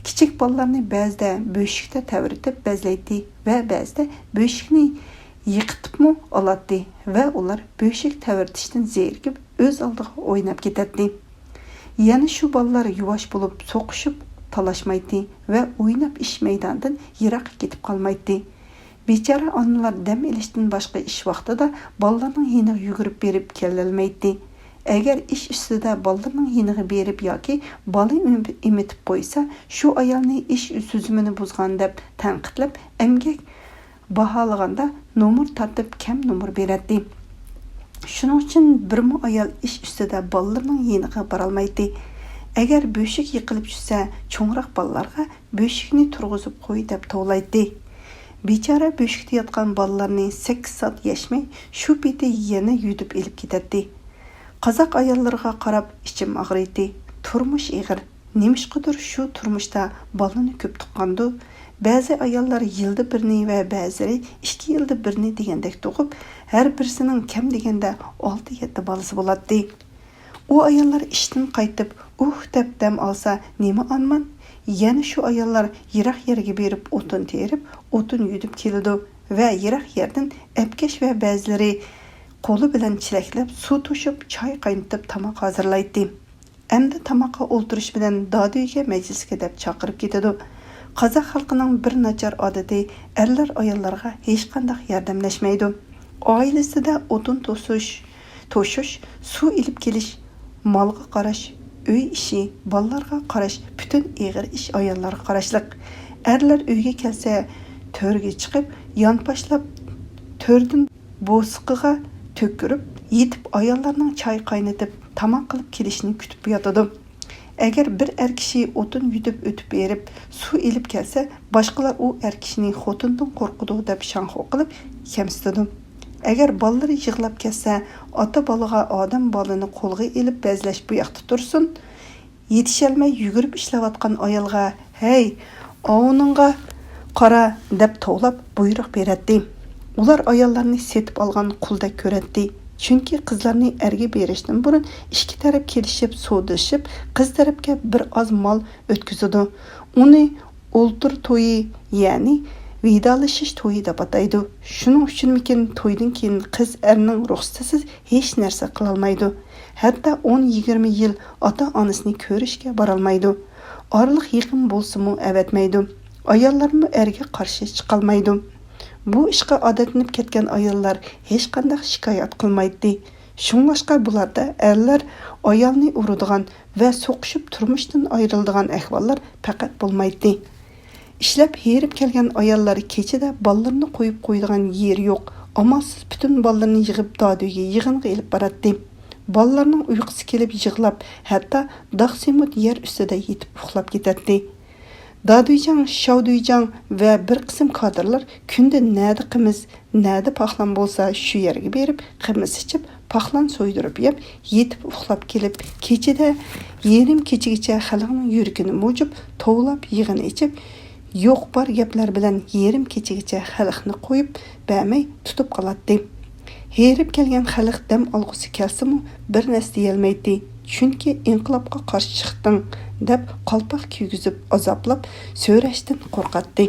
كىچىك بالىلارنى بەزىدە بۆشۈكتە تەۋرىتىپ بەزلەيتتى ۋە بەزىدە بۆشۈكنى يىقىتىپمۇ ئالاتتى ۋە ئۇلار بۆشۈك تەۋرىتىشتىن زېرىكىپ، ئۆز ئالدىغا ئويناپ كېتەتتى. يەنە شۇ بالىلار يۇۋاش بولۇپ، سوقۇشۇپ تالاشمايتتى ۋە ئويناپ ئىش مەيدانىدىن يىراققا كېتىپ قالمايتتى. بىچارە ئانىلار دەم ئېلىشتىن باشقا ئىش ۋاقتىدا بالىلارنىڭ يېنىغا يۈگۈرۈپ بېرىپ كېلەلمەيتتى. ئەگەر ئىش ئۈستىدە بالىلىرىنىڭ يېنىغا بېرىپ ياكى بالا ئېمىتىپ قويسا، شۇ ئايالنى ئىش تۈزۈمىنى بۇزغان دەپ تەنقىدلەپ، ئەمگەك باھالىغاندا نومۇر تارتىپ كەم نومۇر بېرەتتى. شۇنىڭ ئۈچۈن بىرمۇ ئايال ئىش ئۈستىدە بالىلىرىنىڭ يېنىغا بارالمايتتى. ئەگەر بۆشۈك يىقىلىپ چۈشسە، چوڭراق بالىلارغا بۆشۈكنى تۇرغۇزۇپ قوي دەپ توۋلايتتى. بىچارە بۆشۈكتە ياتقان بالىلارنى سەككىز سائەت يەشمەي، شۇ پېتى يەنە يۈدۈپ ئېلىپ كېتەتتى. قازاق ئاياللىرىغا قاراپ ئىچىم ئاغرىيتتى. تۇرمۇش ئېغىر. نېمىشقىدۇر شۇ تۇرمۇشتا بالىنى كۆپ تۇغقاندۇ؟ بەزى ئاياللار يىلدا بىرنى ۋە بەزىلىرى ئىككى يىلدا بىرنى دېگەندەك تۇغۇپ، ھەر بىرسىنىڭ كەم دېگەندە ئالتە-يەتتە بالىسى بولاتتى. ئۇ ئاياللار ئىشتىن قايتىپ، ئۇھ دەپ دەم ئالسا نېمە ئارمان؟ يەنە شۇ ئاياللار يىراق يەرگە بېرىپ ئوتۇن تېرىپ، ئوتۇن يۈدۈپ كېلىدۇ ۋە يىراق يەردىن ئەپكەش ۋە بەزىلىرى قولى بىلەن چېلەكلەپ سۇ توشۇپ، چاي قاينىتىپ، تاماق ھازىرلايتتى. ئەمدى تاماققا ئولتۇرۇش بىلەن دادۈيگە مەجلىسكە دەپ چاقىرىپ كېتىدۇ. قازاق خەلقىنىڭ بىر ناچار ئادىتى، ئەرلەر ئاياللارغا ھېچقانداق ياردەملەشمەيدۇ. ئائىلىسىدە ئوتۇن توسۇش، توشۇش، سۇ ئېلىپ كېلىش، مالغا قاراش، ئۆي ئىشى، بالىلارغا قاراش، پۈتۈن ئېغىر ئىش ئاياللارغا قاراشلىق. ئەرلەر ئۆيگە كەلسە، تۆرگە چىقىپ، يانپاشلاپ، تۆردىن بوسۇقىغا تۆكۈرۈپ يېتىپ، ئاياللارنىڭ چاي قاينىتىپ، تاماق قىلىپ كېلىشىنى كۈتۈپ ياتىدۇ. ئەگەر بىر ئەر كىشى ئوتۇن يۈدۈپ ئۆتۈپ بېرىپ، سۇ ئېلىپ كەلسە، باشقىلار ئۇ ئەر كىشىنى خوتۇندىن قورقىدۇ دەپ شاڭخۇ قىلىپ كەمسىتىدۇ. ئەگەر بالىلىرى يىغلاپ كەتسە، ئاتا بالىغا ئادەم بالىنى قولغا ئېلىپ بەزلەش بۇ ياقتا تۇرسۇن، يېتىشەلمەي يۈگۈرۈپ ئىشلەۋاتقان ئايالغا، ھەي، ئاۋۇنىڭغا قارا دەپ توۋلاپ بۇيرۇق بېرەتتى. ئۇلار ئاياللارنى سېتىپ ئالغان قۇلدەك كۆرەتتى. چۈنكى قىزلارنى ئەرگە بېرىشتىن بۇرۇن ئىككى تەرەپ كېلىشىپ، سودىلىشىپ، قىز تەرەپكە بىر ئاز مال ئۆتكۈزىدۇ. ئۇنى ئولتۇر تويى، يەنى ۋىدالىشىش تويى دەپ ئاتايدۇ. شۇنىڭ ئۈچۈنمىكىن، تويدىن كېيىن قىز ئەرنىڭ رۇخسىتىسىز ھېچ نەرسە قىلالمايدۇ. ھەتتا ئون يىگىرمە يىل ئاتا-ئانىسىنى كۆرۈشكە بارالمايدۇ. ئارىلىق يېقىن بولسىمۇ ئەۋەتمەيدۇ. ئاياللارمۇ ئەرگە قارشى چىقالمايدۇ. بۇ ئىشقا ئادەتلىنىپ كەتكەن ئاياللار ھېچقانداق شىكايەت قىلمايتتى. شۇڭلاشقا بۇلاردا ئەرلەر ئايالنى ئۇرىدىغان ۋە سوقۇشۇپ تۇرمۇشتىن ئايرىلىدىغان ئەھۋاللار پەقەت بولمايتتى. ئىشلەپ ھېرىپ كەلگەن ئاياللار كېچىدە بالىلىرىنى قويۇپ قويىدىغان يېرى يوق، ئامالسىز پۈتۈن بالىلىرىنى يىغىپ دادۈيگە يىغىنغا ئېلىپ باراتتى. بالىلارنىڭ ئۇيقۇسى كېلىپ يىغلاپ، ھەتتا داخسىمۇت يەر ئۈستىدە يېتىپ ئۇخلاپ كېتەتتى. دادۈيجاڭ، شاۋدۈيجاڭ ۋە بىر قىسىم كادىرلار كۈندە نەدە قىمىز، نەدە پاخلان بولسا، شۇ يەرگە بېرىپ قىمىز ئىچىپ، پاخلان سويدۇرۇپ يەپ، يېتىپ ئۇخلاپ كېلىپ، كېچىدە يېرىم كېچىگىچە خەلقنىڭ يۈرىكىنى مۇجۇپ، توۋلاپ يىغىن ئېچىپ، يوق-بار گەپلەر بىلەن يېرىم كېچىگىچە خەلقنى قويۇپ بەرمەي تۇتۇپ قالاتتى. ھېرىپ كەلگەن خەلق دەم ئالغۇسى كەلسىمۇ، بىر نەرسە دېيەلمەيتتى، چۈنكى ئىنقىلابقا قارشى چىقتىڭ دەپ قالپاق كىيگۈزۈپ ئازابلاپ سۆرەشتىن قورقاتتى.